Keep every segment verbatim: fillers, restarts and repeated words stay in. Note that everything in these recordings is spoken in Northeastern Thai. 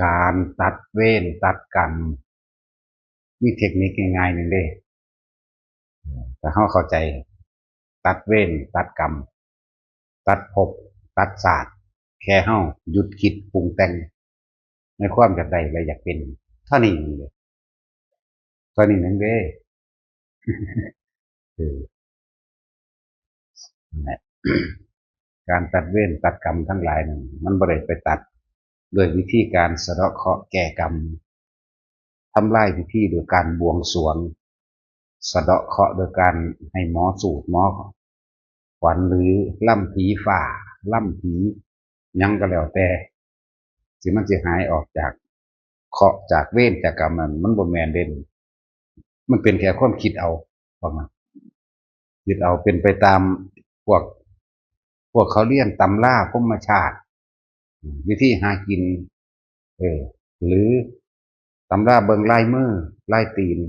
การตัดเวรตัดกรรม มีเทคนิคง่ายๆหนึ่งเด้ ถ้าเราเข้าใจ ตัดเวรตัดกรรม ตัดภพตัดชาติ แค่เราหยุดคิดปรุงแต่ง ในความอยากได้และอยากเป็น เท่านี้เองเลย เท่านี้หนึ่งเด้ เออ นั่นแหละ การตัดเวรตัดกรรมทั้งหลายนั่น มันบ่ได้ไปตัดด้วยวิธีการสะเดาะเคราะห์แก้กรรม ทำลายพิธีโดยการบวงสรวง สะเดาะเคราะห์โดยการให้หมอสูตรหมอขวัญหรือล่ำผีฟ้า ล่ำผีหยังก็แล้วแต่ ที่มันสิหายออกจากเคราะห์จากเวรจากกรรมนั้น มันบ่แม่นเด้ มันเป็นแค่ความคิดเอา ประมาณ คิดเอาเป็นไปตามพวก พวกเขาเรียนตำราพรหมชาติ วิธีหากิน เออ หรือตำราเบิ่งลายมือลายตีน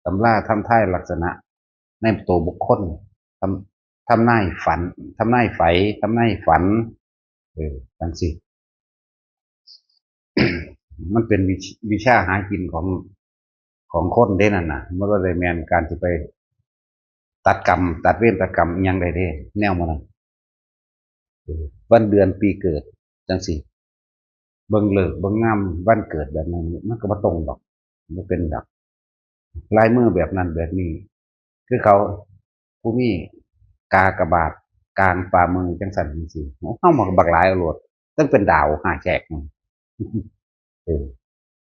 ตำราทำทายลักษณะในตัวบุคคล ทำ ทำนายฝัน ทำนายไฝ ทำนายฝัน เออ จังซี้ มันเป็นวิช- วิชาหากินของ ของคนเด้นั่นน่ะ มันบ่ได้แม่นการสิไปตัดกรรม ตัดเวรตัดกรรมอิหยังได้เด้ แนวหมู่นั้น เออ วันเดือนปีเกิด จังซี้ เบิ่งฤกษ์เบิ่งยามวันเกิดแบบนั้น มันก็บ่ตรงดอก บ่เป็นดอก ลายมือแบบนั้นแบบนี้ คือเขา ผู้มีกากบาทกลางฝ่ามือจังซั่นจังซี้ เฮามันก็บักหลายเอาโลด ตั้งเป็นดาวห้าแฉกหนึ่ง เออ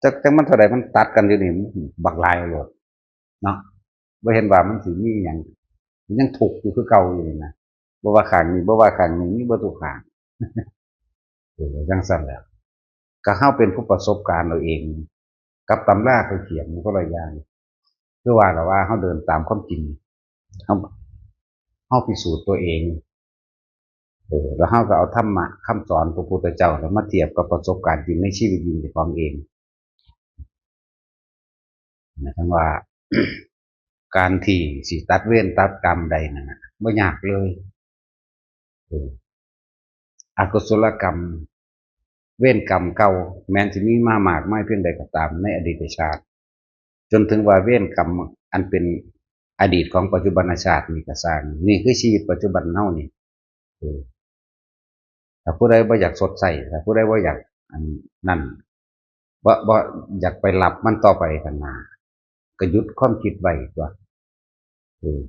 จัก จักมันเท่าใด มันตัดกันอยู่นี่ บักหลายเอาโลด เนาะ บ่เห็นว่ามันสิมีหยัง ยังทุกข์อยู่คือเก่าอยู่นี่นะ บ่ว่าข้างนี้ บ่ว่าข้างนี้ มีเบิดทุกข้าง เออ จังซั่นแหละ ก็เฮาเป็นผู้ประสบการณ์เอาเอง กับตำราเขาเขียนมันคนละอย่าง คือว่าล่ะว่าเฮาเดินตามความจริง เฮา เฮาพิสูจน์ตัวเอง เออ แล้วเฮาก็เอาธรรมะคำสอนพระพุทธเจ้าแล้วมาเทียบกับประสบการณ์จริงในชีวิตจริงของเอง นะ ทั้งว่า การที่สิตัดเวรตัดกรรมได้นั่นน่ะ บ่ยากเลย เออ อกุศลกรรม เวรกรรมเก่า แม้นสิมีมามากมายเพียงใดก็ตามในอดีตชาติ จนถึงว่าเวรกรรมอันเป็นอดีตของปัจจุบันชาตินี่ก็ซ่าง นี่คือชีวิตปัจจุบันเฮานี่ เออ ถ้าผู้ใดบ่อยากชดใช้ ถ้าผู้ใดบ่อยากอันนั้น บ่ บ่อยากไปรับมันต่อไปข้างหน้า ก็หยุดความคิดไว้ตัว เออ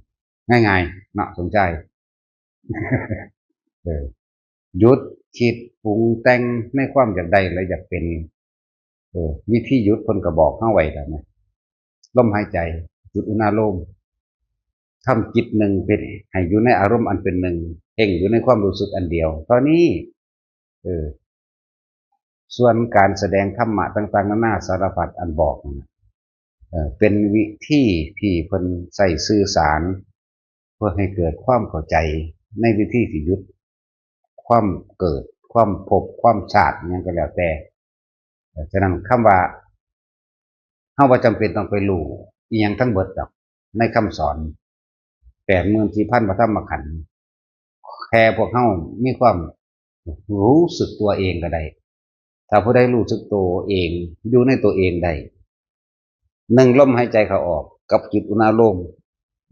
ง่ายๆ เนาะ สมชาย เออ หยุดคิดปรุงแต่งในความอยากได้และอยากเป็น เออ วิธีหยุดเพิ่นก็บอกเฮาไว้แล้วนะ ลมหายใจ หยุดอุณาโลม ทำจิตหนึ่งเป็น ให้อยู่ในอารมณ์อันเป็นหนึ่ง เพ่งอยู่ในความรู้สึกอันเดียว เท่านี้ เออ ส่วนการแสดงธรรมะต่างๆ นานาสารพัดอันบอกนั่นน่ะ เอ่อ เป็นวิธีที่เพิ่นใช้สื่อสาร เพื่อให้เกิดความเข้าใจในวิธีที่หยุดความเกิด ความภพ ความชาติอิหยังก็แล้วแต่ เอ่อ ฉะนั้นคำว่า เฮาบ่จำเป็นต้องไปรู้อิหยังทั้งเบิดดอก ในคำสอน แปดหมื่นสี่พันพระธรรมขันธ์ แค่พวกเฮามีความรู้สึกตัวเองก็ได้ ถ้าผู้ใดรู้สึกตัวเอง อยู่ในตัวเองได้ หนึ่งลมหายใจเข้าออกกับจิตอุณาโลม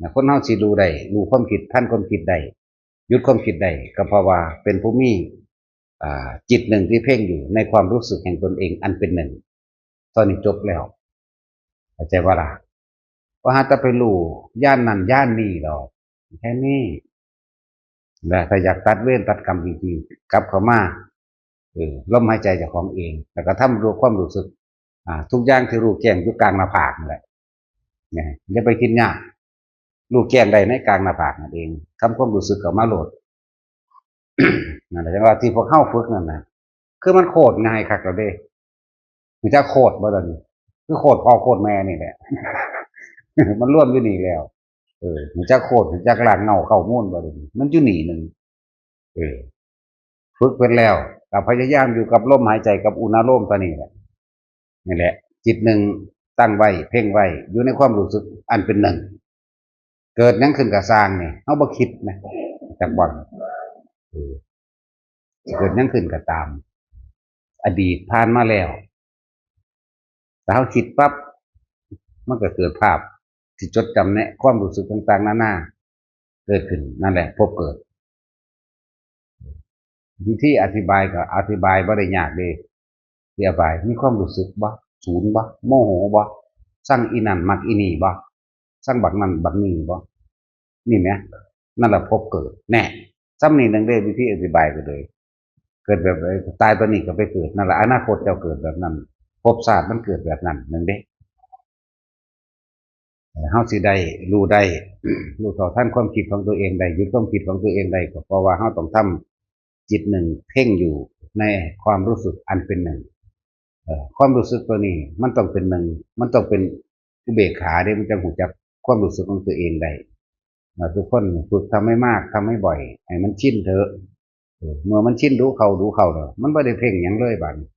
นะ คนเฮาสิรู้ได้ รู้ความคิด ทันความคิดได้ หยุดความคิดได้ ก็เพราะว่าเป็นผู้มี อ่า จิตหนึ่งที่เพ่งอยู่ในความรู้สึกแห่งตนเองอันเป็นหนึ่ง ตอนนี้จบแล้ว เข้าใจบ่ล่ะ? บ่หาแต่ไปรู้ญาณนั่นญาณนี่ดอก แค่นี้ และถ้าอยากตัดเวรตัดกรรมจริงๆ กลับเข้ามา เออ ลมหายใจเจ้าของเอง แล้วก็ทำด้วยความรู้สึก อ่า ทุกอย่างที่รู้แจ้งอยู่กลางหน้าผากนั่นแหละ เนี่ย อย่าไปคิดยาก รู้แจ้งได้ในกลางหน้าผากนั่นเอง ทำความรู้สึกเข้ามาโลด นั่นแหละ จังว่าที่พวกเฮาฝึกนั่นน่ะ คือมันโคตรง่ายคักแล้วเด้ รู้จักโคตรบ่ล่ะนี่ คือโคตรพ่อโคตรแม่นี่แหละ มันรวมอยู่นี่แล้ว เออ รู้จักโคตร รู้จักรากเหง้าเค้ามูลบ่ล่ะนี่ มันอยู่นี่หนึ่ง เออ ฝึกเป็นแล้ว ก็พยายามอยู่กับลมหายใจกับอุณาโลมตัวนี้แหละ นี่แหละ จิตหนึ่งตั้งไว้ เพ่งไว้ อยู่ในความรู้สึกอันเป็นหนึ่ง เกิดหยังขึ้นก็ซ่างนี่ เฮาบ่คิดนะ จักบ่อน เออ เกิดหยังขึ้นก็ตาม อดีตผ่านมาแล้ว ถ้าเฮาคิดปั๊บ มันก็เกิดภาพที่จดจำในความรู้สึกต่างๆนานาเกิดขึ้น นั่นแหละภพเกิด วิธีอธิบายก็อธิบายบ่ได้ยากเด้ ที่อธิบายมีความรู้สึกบ่ สูนบ่ โมโหบ่ ซังอีนั่นมักอีนี่บ่ ซังบักนั่นบักนี่บ่ นี่แหม นั่นแหละภพเกิด แน่ ซ่ำนี่หนึ่งเด้ วิธีอธิบายก็เลย เกิดแบบใด ตายตอนนี้ก็ไปเกิด นั่นแหละ อนาคตเจ้าเกิดแบบนั้น ภพชาติมันเกิดแบบนั้น นั่นเด้ เฮาสิได้รู้ได้ รู้เท่าทันความคิดของตัวเองได้ หยุดความคิดของตัวเองได้ ก็เพราะว่าเฮาต้องทำจิตหนึ่งเพ่งอยู่ในความรู้สึกอันเป็นหนึ่ง เอ่อ ความรู้สึกตัวนี้มันต้องเป็นหนึ่ง มันต้องเป็นอุเบกขาเด้ มันจั่งรู้จักความรู้สึกของตัวเองได้ อ่า ทุกคนฝึกทำให้มาก ทำให้บ่อย ให้มันชินเถอะ เออ เมื่อมันชินดูเข้าดูเข้าแล้ว มันบ่ได้เพ่งหยังเลยบัดนี้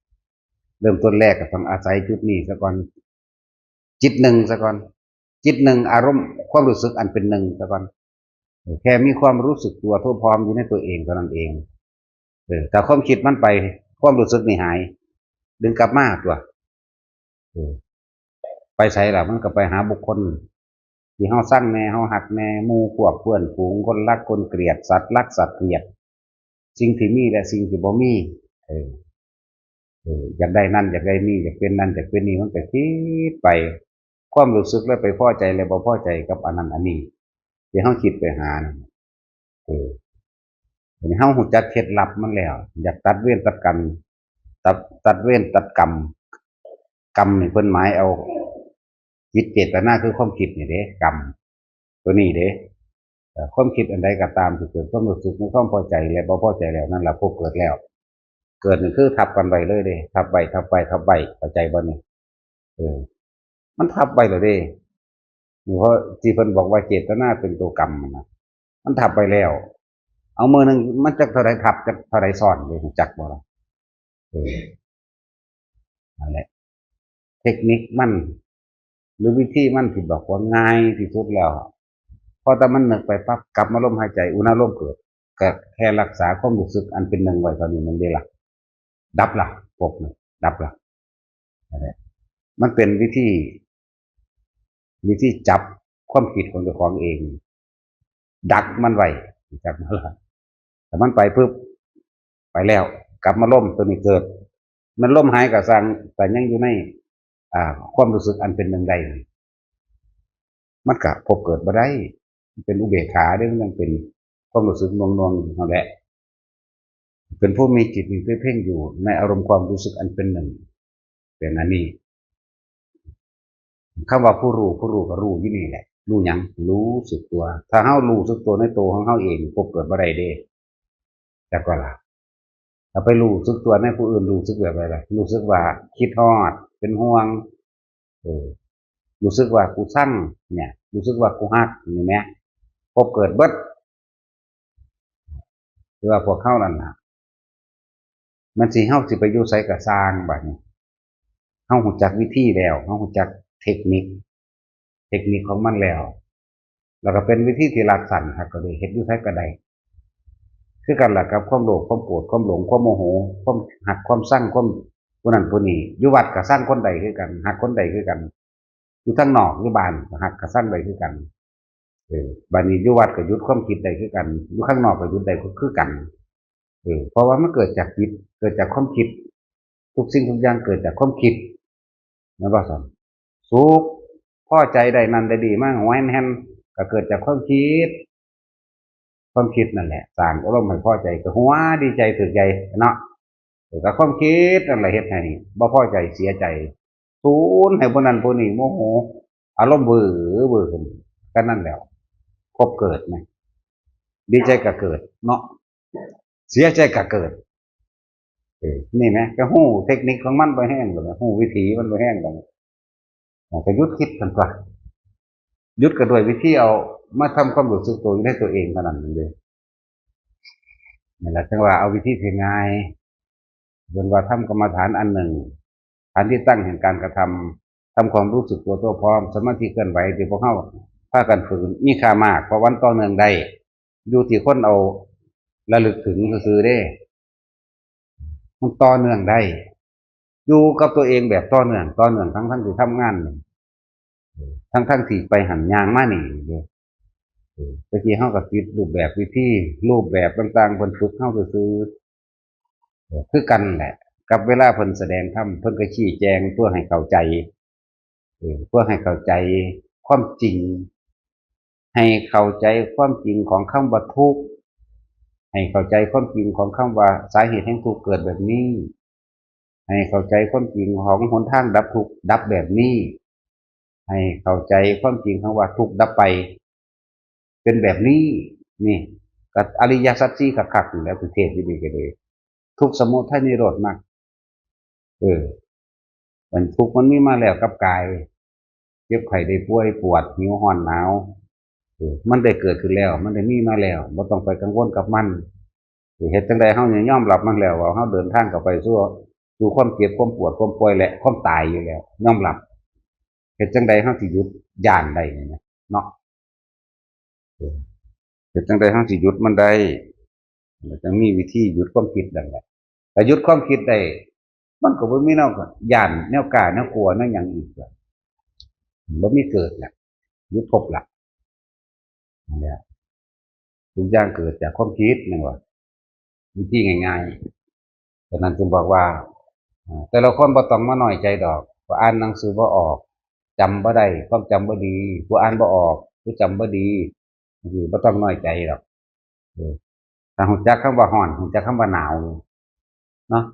เริ่มต้นแรกก็ต้องอาศัยจุดนี้ซะก่อน จิตหนึ่งซะก่อน จิตหนึ่ง อารมณ์ความรู้สึกอันเป็นหนึ่งซะก่อน เออ แค่มีความรู้สึกตัวทั่วพร้อมอยู่ในตัวเองเท่านั้นเอง เออ ถ้าความคิดมันไป ความรู้สึกนี่หาย ดึงกลับมาตัว เออ ไปไสล่ะ มันก็ไปหาบุคคล ที่เฮาซังแน่ เฮาฮักแน่ หมู่พวกเพื่อนฝูง คนรักคนเกลียด สัตว์รักสัตว์เกลียด สิ่งที่มีและสิ่งที่บ่มี เออ เออ อยากได้นั่น อยากได้นี่ อยากเป็นนั่น อยากเป็นนี่ มันก็คิดไป ความรู้สึกแล้วไปพอใจแล้วบ่พอใจกับอันนั้นอันนี้ ที่เฮาคิดไปหานั่น เออ ทีนี้เฮารู้จักเคล็ดลับมันแล้ว อยากตัดเวรตัดกรรม ตัด ตัดเวรตัดกรรม กรรมนี่เพิ่นหมายเอา จิตเจตนาคือความคิดนี่เด้ กรรม ตัวนี้เด้ เอ่อ ความคิดอันใดก็ตามที่เกิดความรู้สึกในความพอใจและบ่พอใจแล้ว นั่นล่ะภพเกิดแล้ว เกิดนี่คือทับกันไว้เลยเด้ ทับไว้ ทับไว้ ทับไว้ เข้าใจบ่นี่ เออ มันทับไว้แล้วเด้ นี่เพราะที่เพิ่นบอกว่าเจตนาเป็นตัวกรรมนั่นนะ มันทับไปแล้ว เอามือหนึ่งมันจักเท่าใดทับ จักเท่าใดซ้อนเลย รู้จักบ่ล่ะ เออ นั่นแหละ เทคนิคมัน หรือวิธีมันที่บอกว่าง่ายที่สุดแล้ว พอแต่มันนึกไปปั๊บ กลับมาลมหายใจ อุณาโลมเกิด ก็แค่รักษาความรู้สึกอันเป็นหนึ่งไว้เท่านี้ มันได้ละ ดับละ ภพน่ะ ดับละ นั่นแหละ มันเป็นวิธี วิธีจับความคิดของเจ้าของเอง ดักมันไว้ จับมันละ แต่มันไปปุ๊บ ไปแล้ว กลับมาลมตัวนี้เกิด มันลมหายก็ซ่าง แต่ยังอยู่ใน อ่า ความรู้สึกอันเป็นหนึ่งได้ มันก็ภพเกิดบ่ได้ มันเป็นอุเบกขาเด้ มันยังเป็นความรู้สึกหน่วงๆอยู่นั่นแหละ เป็นผู้มีจิตมีเพ่งอยู่ในอารมณ์ความรู้สึกอันเป็นหนึ่ง เป็นอันนี้ คำว่าผู้รู้ ผู้รู้ก็รู้อยู่นี่แหละ รู้หยัง รู้สึกตัว ถ้าเฮารู้สึกตัวในตัวของเฮาเอง ภพเกิดบ่ได้เด้ จักว่าล่ะ ถ้าไปรู้สึกตัวในผู้อื่น รู้สึกแบบใดล่ะ รู้สึกว่าคิดฮอด เป็นห่วง เออ รู้สึกว่ากูซัง เนี่ย รู้สึกว่ากูฮัก นี่แหม ภพเกิดเบิด คือว่าพวกเฮานั่นล่ะ มันสิ เฮาสิไปอยู่ไสก็ซ่างบัดนี้ เฮารู้จักวิธีแล้ว เฮารู้จักเทคนิค เทคนิคของมันแล้ว แล้วก็เป็นวิธีที่รัดสั้นครับ ก็ได้เฮ็ดอยู่ไสก็ได้ คือกันล่ะกับความโลภ ความโกรธ ความหลง ความโมโห ความฮัก ความซัง ความผู้นั้นผู้นี้ อยู่วัดก็ซังคนใดคือกัน ฮักคนใดคือกัน อยู่ทางนอก อยู่บ้านก็ฮักก็ซังได้คือกัน เออ บัดนี้อยู่วัดก็หยุดความคิดได้คือกัน อยู่ข้างนอกก็หยุดได้คือกัน เออ เพราะว่ามันเกิดจากจิต เกิดจากความคิด ทุกสิ่งทุกอย่างเกิดจากความคิด แม่นบ่ซั่น สุข พอใจได้นั่นได้ดีมา หวแฮน ก็เกิดจากความคิด ความคิดนั่นแหละ สร้างอารมณ์ให้พอใจ ก็หัวดีใจถืกใจเนาะ เออ ก็ความคิดนั่นแหละเฮ็ดให้บ่พอใจเสียใจ สูนให้ผู้นั้นผู้นี้โมโห อารมณ์เวอร์เวอร์ขึ้น ก็นั่นแหละ ภพเกิดนะ ดีใจก็เกิดเนาะ เสียใจก็เกิด เออ นี่นะ ก็ฮู้เทคนิคของมันบ่แฮงดอกนะ ฮู้วิธีมันบ่แฮงดอกนะ อ่า ก็หยุดคิดซั่นตั๊ว หยุดก็ด้วยวิธีเอามาทำความรู้สึกตัวอยู่ในตัวเองเท่านั้นเอง นี่แหละ จั่งว่าเอาวิธีที่ง่าย เพิ่นว่าทำกรรมฐานอันหนึ่ง ฐานที่ตั้งแห่งการกระทำ ทำความรู้สึกตัวทั่วพร้อม สมาธิเคลื่อนไหวที่พวกเฮาพากันฝึกมีค่ามาก เพราะมันต่อเนื่องได้ อยู่ที่คนเอาระลึกถึงซื่อๆเด้ มันต่อเนื่องได้ อยู่กับตัวเองแบบต่อเนื่อง ต่อเนื่องทั้งๆที่ทำงานนี่ เออ ทั้งๆที่ไปหั้นย่างมานี่เด้ เออ ตะกี้เฮาก็ติดรูปแบบวิธี รูปแบบต่างๆ เพิ่นฝึกเฮาซื่อๆ เออ คือกันแหละ กับเวลาเพิ่นแสดงธรรม เพิ่นก็ชี้แจงเพื่อให้เข้าใจ เออ เพื่อให้เข้าใจความจริง ให้เข้าใจความจริงของคำว่าทุกข์ ให้เข้าใจความจริงของคำว่าสาเหตุแห่งทุกข์เกิดแบบนี้ ให้เข้าใจความจริงของหนทางดับทุกข์ดับแบบนี้ ให้เข้าใจความจริงของว่าทุกข์ดับไป เป็นแบบนี้ นี่ ก็อริยสัจสี่คักๆ นี่แหละ ที่เทศน์อยู่นี่ก็เลย ทุกข์ สมุทัย นิโรธ มรรค เออ มันทุกข์มันมีมาแล้วกับกาย เจ็บไข้ได้ป่วย ปวด หิว ร้อน หนาว เออ มันได้เกิดขึ้นแล้ว มันได้มีมาแล้ว บ่ต้องไปกังวลกับมัน เออ เฮ็ดจั่งใดเฮาเนี่ยยอมรับมันแล้ว ว่าเฮาเดินทางเข้าไปสู่ สู่ความเจ็บ ความปวด ความป่วย และความตายอยู่แล้ว ยอมรับ เฮ็ดจั่งใดเฮาสิหยุดย้านได้นี่นะ เนาะ เออ เฮ็ดจั่งใดเฮาสิหยุดมันได้ มันจั่งมีวิธีหยุดความคิดนั่นแหละ ถ้าหยุดความคิดได้ มันก็บ่มีแนวย้าน แนวกล้า แนวกลัว แนวหยังอีกแล้ว บ่มีเกิดละ หยุดภพละ นั่นแหละ ทุกอย่างเกิดจากความคิด นั่นว่า วิธีง่ายๆ ฉะนั้นจึงบอกว่า อ่า แต่ละคนบ่ต้องมาน้อยใจดอก ผู้อ่านหนังสือบ่ออก จำบ่ได้ ความจำบ่ดี ผู้อ่านบ่ออก ผู้จำบ่ดี จั่งซี้ บ่ต้องน้อยใจดอก เออ ถ้ารู้จักคำว่าร้อน รู้จักคำว่าหนาว เนาะ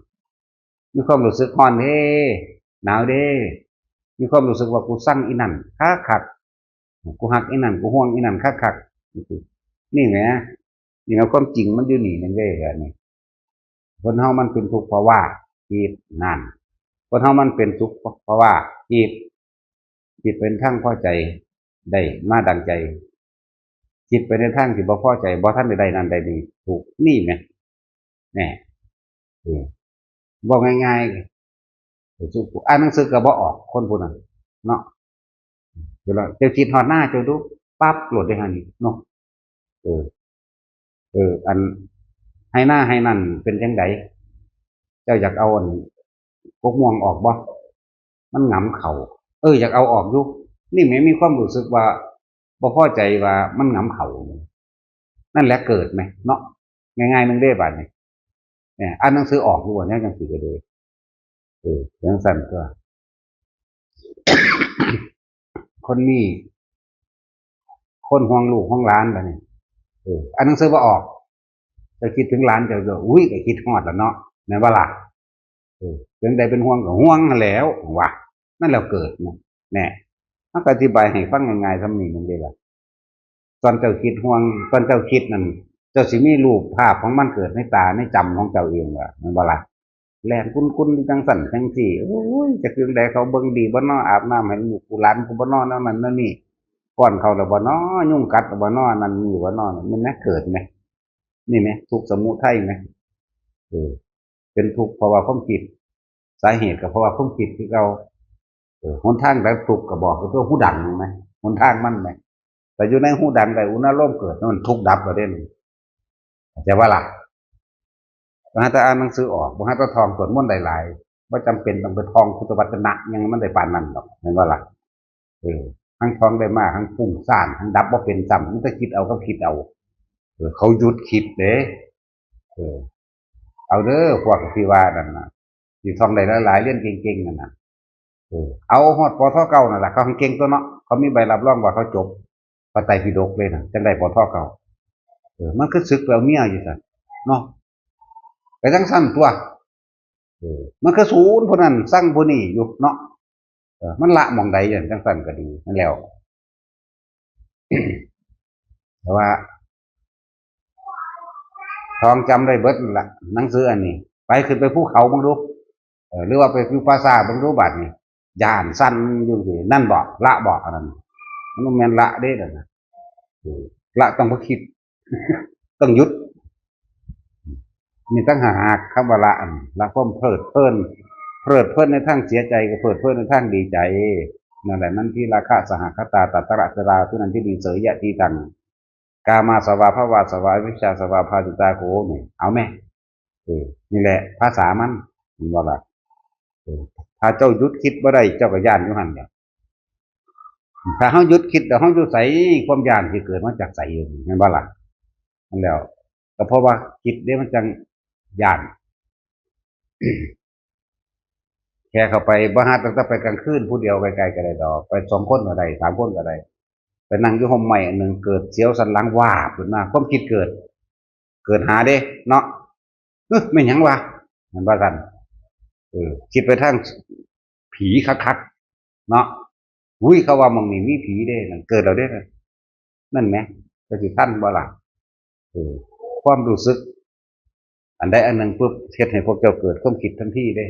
มีความรู้สึกร้อนเด้ หนาวเด้ มีความรู้สึกว่ากูซังอีนั่นคักคัก กูฮักอีนั่น กูห่วงอีนั่นคักคัก นี่แหม นี่แหม ความจริงมันอยู่นี่นั่นเด้ อันนี้ คนเฮามันเป็นทุกข์เพราะว่าคิดนั่น คนเฮามันเป็นทุกข์เพราะว่าคิด คิดเป็นทางพอใจได้มาดังใจ คิดไปในทางที่บ่พอใจ บ่ทันได้ได้นั่นได้นี่ ทุกข์ นี่แหม แน่ เออ เว้าง่ายๆ อ่านหนังสือก็บ่ออก คนผู้นั้น เนาะ เวลาเจ้าคิดฮอดนาเจ้าดู ปั๊บ โลดเด้หั่นนี่ เนาะ เออ เออ อัน ไฮ่นาไฮ่นั่นเป็นจั่งใด เจ้าอยากเอาอันกกม่วงออกบ่ มันหงำเข้า เออ อยากเอาออกอยู่ นี่แหม มีความรู้สึกว่าบ่พอใจว่ามันหงำเข้า นั่นแหละเกิดแหม เนาะ ง่ายๆ หนึ่งเด้ บาดนี้ เนี่ย อ่านหนังสือออกอยู่บ่ แนวจั่งซี้ก็ดี เออ จั่งซั้นตั๊ว คนมี คนห่วงลูกห่วงหลานบาดนี้ เออ อ่านหนังสือบ่ออก เจ้าคิดถึงหลานเจ้าก็ อุ้ย ก็คิดฮอดล่ะเนาะ แม่นบ่ล่ะ เออ จั่งใดเป็นห่วงก็ห่วงหั้นแหล้ว ว่า นั่นแหละเกิดนะ แน่ เฮาก็อธิบายให้ฟังง่ายๆ ส่ำนี้หนึ่งเด้ล่ะ ตอนเจ้าคิดห่วง ตอนเจ้าคิดนั่น เจ้าสิมีรูปภาพของมันเกิดในตาในจำของเจ้าเองล่ะ แม่นบ่ล่ะ แล่นกุนๆ อยู่จั่งซั้นจั่งซี้ โอ้ย จักเรื่องใดเขาเบิ่งดีบ่น้อ อาบน้ำให้ลูกกูหลานกูบ่น้อ แนวนั้นแนวนี้ ป้อนข้าวแล้วบ่น้อ ยุงกัดแล้วบ่น้อ นั่นนี่บ่น้อ มันนะเกิดแหม นี่แหม ทุกข์สมุทัยแหม เออ เป็นทุกข์เพราะว่าความคิด สาเหตุก็เพราะว่าความคิดคือเก่า เออ หนทางดับทุกข์ก็บอกคือตัวฮูดังแหม หนทางมันแหม แต่อยู่ในฮูดังได้อุณาโลมเกิด นั่นมันทุกข์ดับแล้วเด้ เข้าใจบ่ล่ะ บ่หาแต่อ่านหนังสือออก บ่หาแต่ท่องสวดมนต์หลายๆ บ่จำเป็นต้องไปท่องพุทธวจนะหยังมันได้ปานนั้นดอก แม่นบ่ล่ะ เออ ทั้งท่องได้มา ทั้งฟุ้งซ่าน ทั้งดับบ่เป็นซ้ำ มีแต่คิดเอากับคิดเอา เออ เขาหยุดคิดเด้ เออ เอาเด้อ พวกที่ว่านั่นน่ะ ที่ท่องได้หลายๆ เรียนเก่งๆ นั่นน่ะ เออ เอาฮอด ปท เก้า นั่นล่ะ เขาเก่งตั๊วเนาะ เขามีใบรับรองว่าเขาจบพระไตรปิฎกเลยน่ะ จั่งได้ ปท เก้า เออ มันคือสึกไปเอาเมียอยู่ซั่น เนาะ ก็จั่งซั้นตั๊ว เออ มันคือศูนย์ผู้นั้น ซังผู้นี้อยู่เนาะ เออ มันละหม่องใดอย่างจั่งซั้นก็ดี นั่นแหล้ว แต่ว่า ท่องจำได้เบิดนั่นล่ะ หนังสืออันนี้ ไปขึ้นไปภูเขาเบิ่งดู เออ หรือว่าไปอยู่ป่าช้าเบิ่งดูบาดนี้ ย้านสั่นอยู่สิ นั่นบ่ ละบ่ อันนั้น มันบ่แม่นละเด้นั่นน่ะ เออ ละต้องบ่คิด ต้องหยุด นี่ต่างหากคำว่าละ อัน ละความเพลิดเพลิน เพลิดเพลินในทางเสียใจก็เพลิดเพลินในทางดีใจ นั่นแหละ นันทิราคะสหคตา ตัตระจรา ทุนันทินี เสยยะทีตัง กามาสวา ภวาสวา อวิชชาสวา ภาสิตา โข นี่ เอาแม่ เออ นี่แหละ ภาษามัน เห็นบ่ล่ะ เอ ถ้าเจ้าหยุดคิดบ่ได้ เจ้าก็ย้านอยู่หั่นแหละ ถ้าเฮาหยุดคิดแล้วเฮาอยู่ไส ความย้านสิเกิดมาจากไส แม่นบ่ล่ะ นั่นแหล้ว ก็เพราะว่าคิดเด้มันจั่งย้าน แค่เข้าไป บ่หาตั้งแต่ไปกลางคืนผู้เดียวไกลๆก็ได้ดอก ไปสองคนก็ได้ สามคนก็ได้ ไปนั่งอยู่ฮ่มไม้อันหนึ่ง เกิดเสียวสันหลังวาบขึ้นมา ความคิดเกิด เกิดหาเด้เนาะ เอ๊ะ แม่นหยังวะ แม่นบ่ซั่น เออ คิดไปทางผีคักๆ เนาะ อุ้ย เขาว่าหม่องนี้มีผีเด้ นั่นเกิดแล้วเด้ นั่นแหม ก็สิทันบ่ล่ะ เออ ความรู้สึก อันใดอันหนึ่งปุ๊บ เฮ็ดให้พวกเจ้าเกิดความคิดทันทีเด้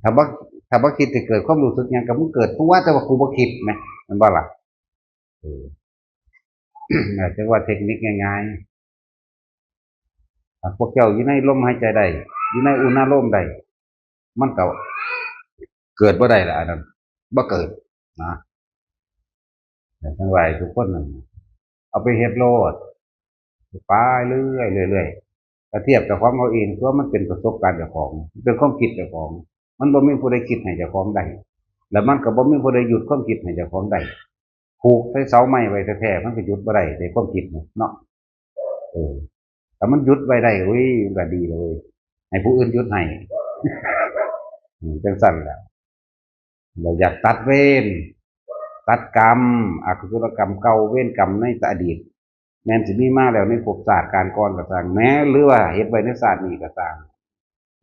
ถ้าบ่ ถ้าบ่คิดสิเกิดความรู้สึกหยัง ก็มึงเกิดตัว แต่ว่ากูบ่คิดแหม แม่นบ่ล่ะ เออ อาจจะว่าเทคนิคง่ายๆ ถ้าพวกเจ้าอยู่ในลมหายใจได้ อยู่ในอุณาโลมได้ มันก็เกิดบ่ได้ละ อันนั้นบ่เกิดนะ แต่ทั้งหลายทุกคนนั่น เอาไปเฮ็ดโลด ไปเรื่อยๆ เรื่อยๆ ก็เทียบกับของเอาเอง ตัวมันเป็นประสบการณ์เจ้าของ เป็นความคิดเจ้าของ มันบ่มีผู้ใดคิดให้เจ้าของได้ แล้วมันก็บ่มีผู้ใดหยุดความคิดให้เจ้าของได้ ผูกใส่เสาไม้ไว้แท้ๆ มันก็หยุดบ่ได้ ในความคิดนี่เนาะ เออ แต่มันหยุดไว้ได้ อุ้ย มันก็ดีเลย ให้ผู้อื่นหยุดให้ อืม จังซั่นแหละ เราอยากตัดเวร ตัดกรรม อกุศลกรรมเก่า เวรกรรมในอดีต แม่นสิมีมาแล้วในภพชาติการก่อนก็ซ่าง แม้หรือว่าเฮ็ดไว้ในชาตินี้ก็ซ่าง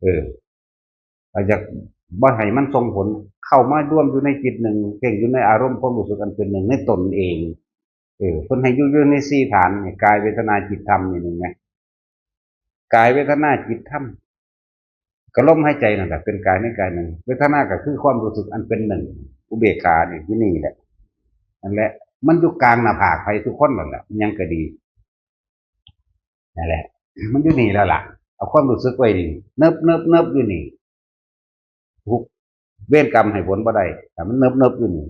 เออ เราอยากบ่ให้มันส่งผล เข้ามารวมอยู่ในจิตหนึ่ง เพ่งอยู่ในอารมณ์ความรู้สึกอันเป็นหนึ่งในตนเอง เออ เพิ่นให้อยู่ อยู่ในสี่ฐานนี่ กาย เวทนา จิต ธรรม นี่หนึ่งนะ กาย เวทนา จิต ธรรม ก็ลมหายใจนั่นแหละ เป็นกายในกายหนึ่ง เวทนาก็คือความรู้สึกอันเป็นหนึ่ง อุเบกขานี่อยู่นี่แหละ นั่นแหละ มันอยู่กลางหน้าผากไผทุกคนนั่นแหละ ยังก็ดี นั่นแหละ มันอยู่นี่แล้วล่ะ เอาความรู้สึกไว้นี่ เนิบเนิบเนิบอยู่นี่ ทุกข์ เวรกรรมให้ผลบ่ได้ แต่มันเนิบเนิบอยู่นี่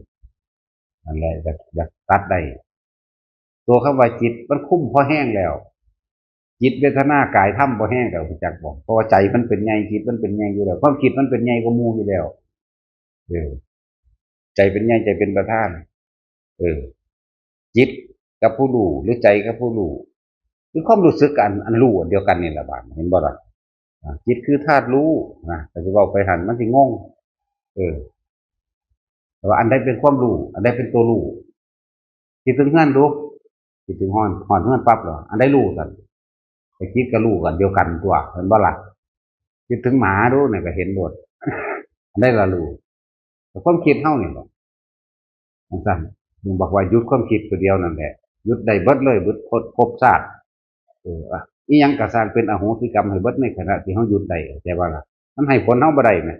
นั่นแหละ อยาก อยากตัดได้ ตัวคำว่าจิตมันคุมพอแห้งแล้ว จิต เวทนา กาย ธรรม บ่แห้งแล้ว รู้จักบ่ เพราะว่าใจมันเป็นใหญ่ จิตมันเป็นใหญ่อยู่แล้ว ความคิดมันเป็นใหญ่กว่าหมู่อยู่แล้ว เออ ใจเป็นใหญ่ ใจเป็นประธาน เออ จิตกับผู้รู้ หรือใจกับผู้รู้ คือความรู้สึกอัน อันรู้อันเดียวกันนี่แหละบาดนี้ เห็นบ่ล่ะ อ่า จิตคือธาตุรู้นะ แต่จะเว้าไปหั่นมันสิงง เออ แต่ว่าอันใดเป็นความรู้ อันใดเป็นตัวรู้ คิดถึงเฮือนดู คิดถึงฮอด ฮอดเฮือนปั๊บเหรอ อันใดรู้กัน ไปคิดกับรู้กันเดียวกันตัว เห็นบ่ล่ะ คิดถึงหมาดูเนี่ยก็เห็นหมด อันใดละรู้ แต่ความคิดเฮานี่แหละ จังซั่น จึงบอกว่าหยุดความคิดตัวเดียวนั่นแหละ หยุดได้เบิดเลย เบิดภพชาติ เออ อะ อีหยังก็ซ่างเป็นอโหสิกรรมให้เบิดในขณะที่เฮาหยุดได้ แต่ว่าล่ะ มันให้ผลเฮาบ่ได้แหม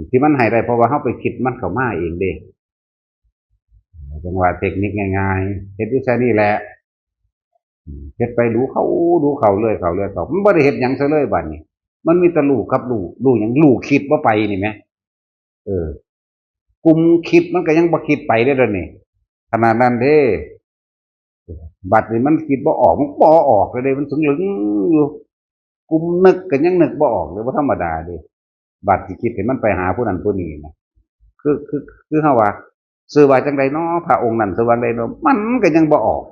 ที่มันให้ได้เพราะว่าเฮาไปคิดมันเข้ามาเองเด้ จังว่าเทคนิคง่ายๆ เฮ็ดอยู่แค่นี้แหละ อืม เฮ็ดไปดูเข้า ดูเข้าเรื่อยเข้าเรื่อยเข้า มันบ่ได้เฮ็ดหยังซะเลยบัดนี้ มันมีแต่รู้กับรู้ รู้หยัง รู้คิดบ่ไปนี่แหม เออ กลุ่มคิดมันก็ยังบ่คิดไปเด้อเดี๋ยวนี้ ขนาดนั้นเด้ บัดนี้มันคิดบ่ออก มันบ่ออกเลยเด้ มันสึงลึงอยู่ กลุ่มนึกก็ยังนึกบ่ออกเลย บ่ธรรมดาเด้ บัดสิคิดให้มันไปหาผู้นั้นผู้นี้นะ คือ คือ คือเฮาว่า ชื่อว่าจั่งใดน้อ พระองค์นั้นชื่อว่าจั่งใดน้อ มันก็ยังบ่ออก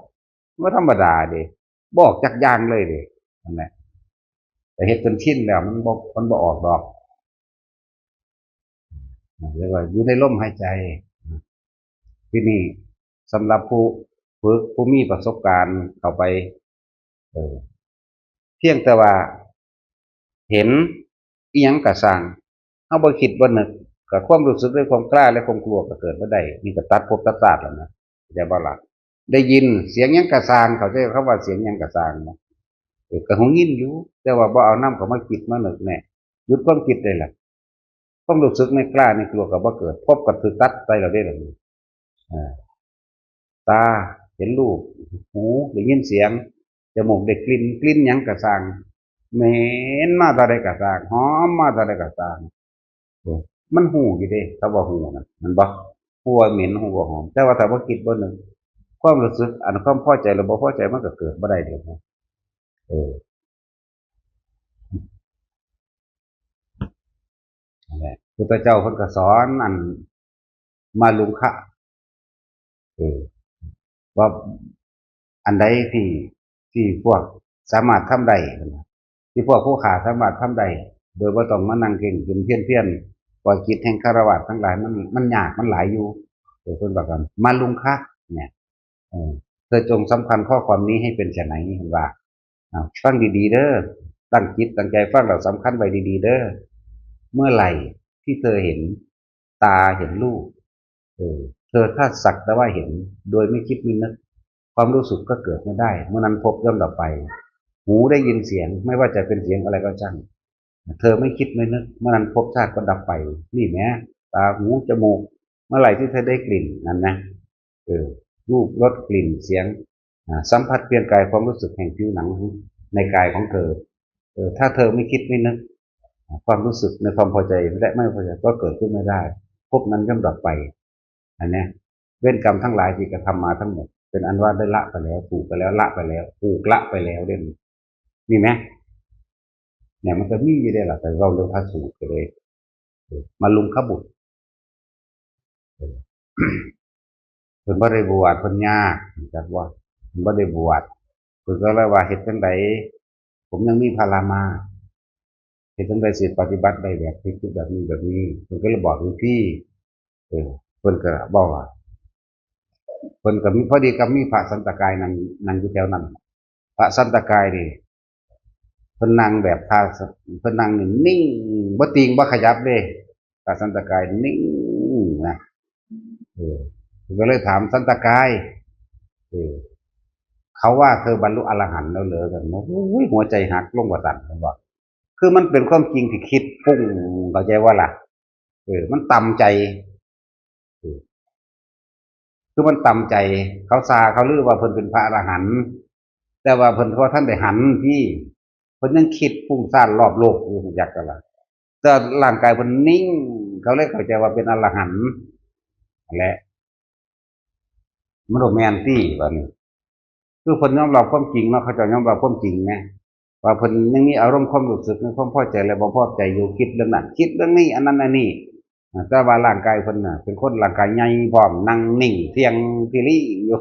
บ่ธรรมดาเด้ บ่ออกจักอย่างเลยเด้ นั่นแหละ แต่เฮ็ดจนชินแล้ว มันบ่ มันบ่ออกดอก เรียกว่าอยู่ในลมหายใจ ที่นี่สำหรับผู้ฝึก ผู้มีประสบการณ์เข้าไป เออ เพียงแต่ว่าเห็นอิหยังก็ซ่าง เฮาบ่คิดบ่นึก ก็ความรู้สึกในความกล้าและความกลัวก็เกิดบ่ได้ นี่ก็ตัดภพตัดชาติแล้วนะ เข้าใจบ่ล่ะ ได้ยินเสียงหยังก็ซ่าง เข้าใจคำว่าเสียงหยังก็ซ่างบ่ เออ ก็หูยินอยู่ แต่ว่าบ่เอานำเข้ามาคิดมานึกแน่ หยุดความคิดได้ล่ะ ความรู้สึกในกล้าในกลัวก็บ่เกิด ภพก็ถูกตัดไปแล้วเด้ล่ะนี่ อ่า ตาเห็นรูป หูได้ยินเสียง จมูกได้กลิ่น กลิ่นหยังก็ซ่าง เหม็นมาเท่าใดก็ซ่าง หอมมาเท่าใดก็ซ่าง เออ มันฮู้อยู่เด้ คำว่าฮู้น่ะ แม่นบ่ ฮู้ว่าเหม็น ฮู้ว่าหอม แต่ว่าถ้าบ่คิดบ่นึก ความรู้สึกอันความพอใจหรือบ่พอใจมันก็เกิดบ่ได้เด้ เออ เ นั่นแหละ พุทธเจ้าเพิ่นก็สอนอันมาลุงคะ เออ ว่าอันใดที่ ที่พวกสามารถทำได้ ที่พวกผู้ข้าสามารถทำได้ โดยบ่ต้องมานั่งเข่งขึ้นเพียรๆ ปล่อยกิจแห่งคฤหัสถ์ทั้งหลาย มัน มันยาก มันหลายอยู่ เออ เพิ่นบอกกัน มาลุงคะ เนี่ย เออ เธอจงสำคัญข้อความนี้ให้เป็นไฉน เพิ่นว่า อ่า ฟังดีๆ เด้อ ตั้งจิตตั้งใจฟังแล้วสำคัญไว้ดีๆ เด้อ เมื่อไหร่ที่เธอเห็น ตาเห็นรูป เออ เธอถ้าสักแต่ว่าเห็น โดยไม่คิดไม่นึก ความรู้สึกก็เกิดไม่ได้ เมื่อนั้นภพย่อมดับไป หูได้ยินเสียง ไม่ว่าจะเป็นเสียงอะไรก็ช่าง เธอไม่คิดไม่นึก เมื่อนั้นภพชาติก็ดับไป นี่แหม ตา หู จมูก เมื่อไหร่ที่เธอได้กลิ่นนั่นนะ เออ รูป รส กลิ่น เสียง อ่า สัมผัสเพียงกาย ความรู้สึกแห่งผิวหนังในกายของเธอ เออ ถ้าเธอไม่คิดไม่นึก อ่า ความรู้สึกในความพอใจและไม่พอใจก็เกิดขึ้นไม่ได้ ภพนั้นย่อมดับไป อันเนี้ย เวรกรรมทั้งหลายที่กระทำมาทั้งหมด เป็นอันว่าได้ละไปแล้ว ถูกไปแล้ว ละไปแล้ว ถูกละไปแล้วเด้ นี่ไหม เนี่ย มันก็มีอยู่เด้ล่ะ แต่เว้าเรื่องพระสูตรก็เลย เออ มาลุงขบุตร เออ เพิ่นบ่ได้บวช เพิ่นยาก จักว่า เพิ่นบ่ได้บวช เพิ่นก็เลยว่า เฮ็ดจั่งใด ผมยังมีพารามา เฮ็ดจั่งใดสิปฏิบัติได้แบบที่คิดแบบนี้แบบนี้ เพิ่นก็เลยบอกหลวงพี่ เออ เพิ่นก็บอกว่า เพิ่นก็มี พอดีกับมีพระสันตะกายนั่ง นั่งอยู่แถวนั้น พระสันตะกายนี่ เพิ่นนั่งแบบพระ เพิ่นนั่งนี่นิ่ง บ่ติงบ่ขยับเด้ พระสันตะกายนิ่งนะ เออ เพิ่นก็เลยถาม "สันตะกาย เออ เขาว่าเธอบรรลุอรหันต์แล้วเหรอ?" กัน โอ้ย หัวใจหักลงว่าซั่น เพิ่นว่า คือมันเป็นความจริงที่คิดฟุ้ง เข้าใจบ่ล่ะ เออ มันต่ำใจ เออ คือมันต่ำใจ เขาซาเขาลือว่าเพิ่นเป็นพระอรหันต์ แต่ว่าเพิ่นบ่ทันได้หันที่ เพิ่นยังคิดฟุ้งซ่านรอบโลกอยู่ จักกันล่ะ แต่ร่างกายเพิ่นนิ่ง เขาเลยเข้าใจว่าเป็นอรหันต์ และ มันบ่แม่นติ บัดนี้ คือเพิ่นยอมรับความจริงเนาะ เขาเจ้ายอมรับความจริงไง ว่าเพิ่นยังมีอารมณ์ความรู้สึกในความพอใจและบ่พอใจอยู่ คิดเรื่องนั้น คิดเรื่องนี้ อันนั้นอันนี้ อ่า แต่ว่าร่างกายเพิ่นน่ะ เป็นคนร่างกายใหญ่พร้อม นั่งนิ่งเที่ยงพิริอยู่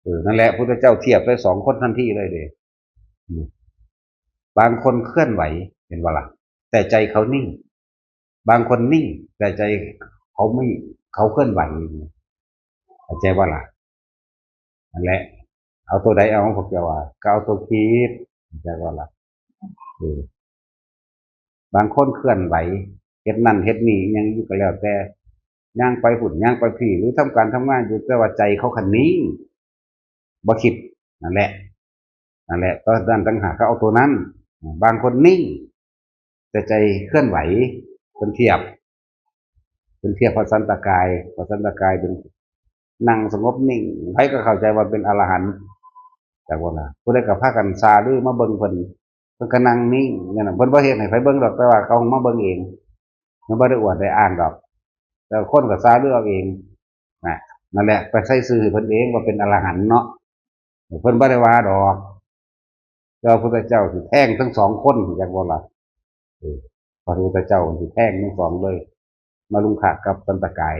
เออ นั่นแหละ พุทธเจ้าเทียบเลยสองคนทันทีเลยเด้ อืม บางคนเคลื่อนไหว เห็นบ่ล่ะ แต่ใจเขานิ่ง บางคนนิ่ง แต่ใจเขาไม่ เขาเคลื่อนไหว เข้าใจบ่ล่ะ นั่นแหละ เอาตัวใดเอา พวกเจ้าว่า ก็เอาตัวคิด เข้าใจบ่ล่ะ เออ บางคนเคลื่อนไหว เฮ็ดนั่นเฮ็ดนี่ อิหยังอยู่ก็แล้วแต่ ย่างไปพุ้น ย่างไปพี้ หรือทำการทำงานอยู่ แต่ว่าใจเขาคันนิ่ง บ่คิด นั่นแหละ นั่นแหละ ตอนนั้นต่างหากเขาเอาตัวนั้น บางคนนิ่ง แต่ใจเคลื่อนไหว เพิ่นเทียบ เพิ่นเทียบพระสันตะกาย พระสันตะกายเป็นนั่งสงบนิ่ง ไผก็เข้าใจว่าเป็นอรหันต์ จักว่าล่ะ ผู้ใดก็พากันซาลือมาเบิ่งเพิ่น เพิ่นก็นั่งนิ่ง นั่นน่ะ เพิ่นบ่เฮ็ดให้ไผเบิ่งดอก แต่ว่าเขามาเบิ่งเอง มันบ่ได้อวดได้อ้างดอก แต่คนก็ซาลือเอาเอง นะ นั่นแหละ ไปใส่ชื่อให้เพิ่นเองว่าเป็นอรหันต์เนาะ เพิ่นบ่ได้ว่าดอก แต่ว่าพุทธเจ้าสิแทงทั้งสองคน จักบ่ล่ะ เออ พระพุทธเจ้าสิแทงทั้งสองเลย มาลุงคะกับสันตะกาย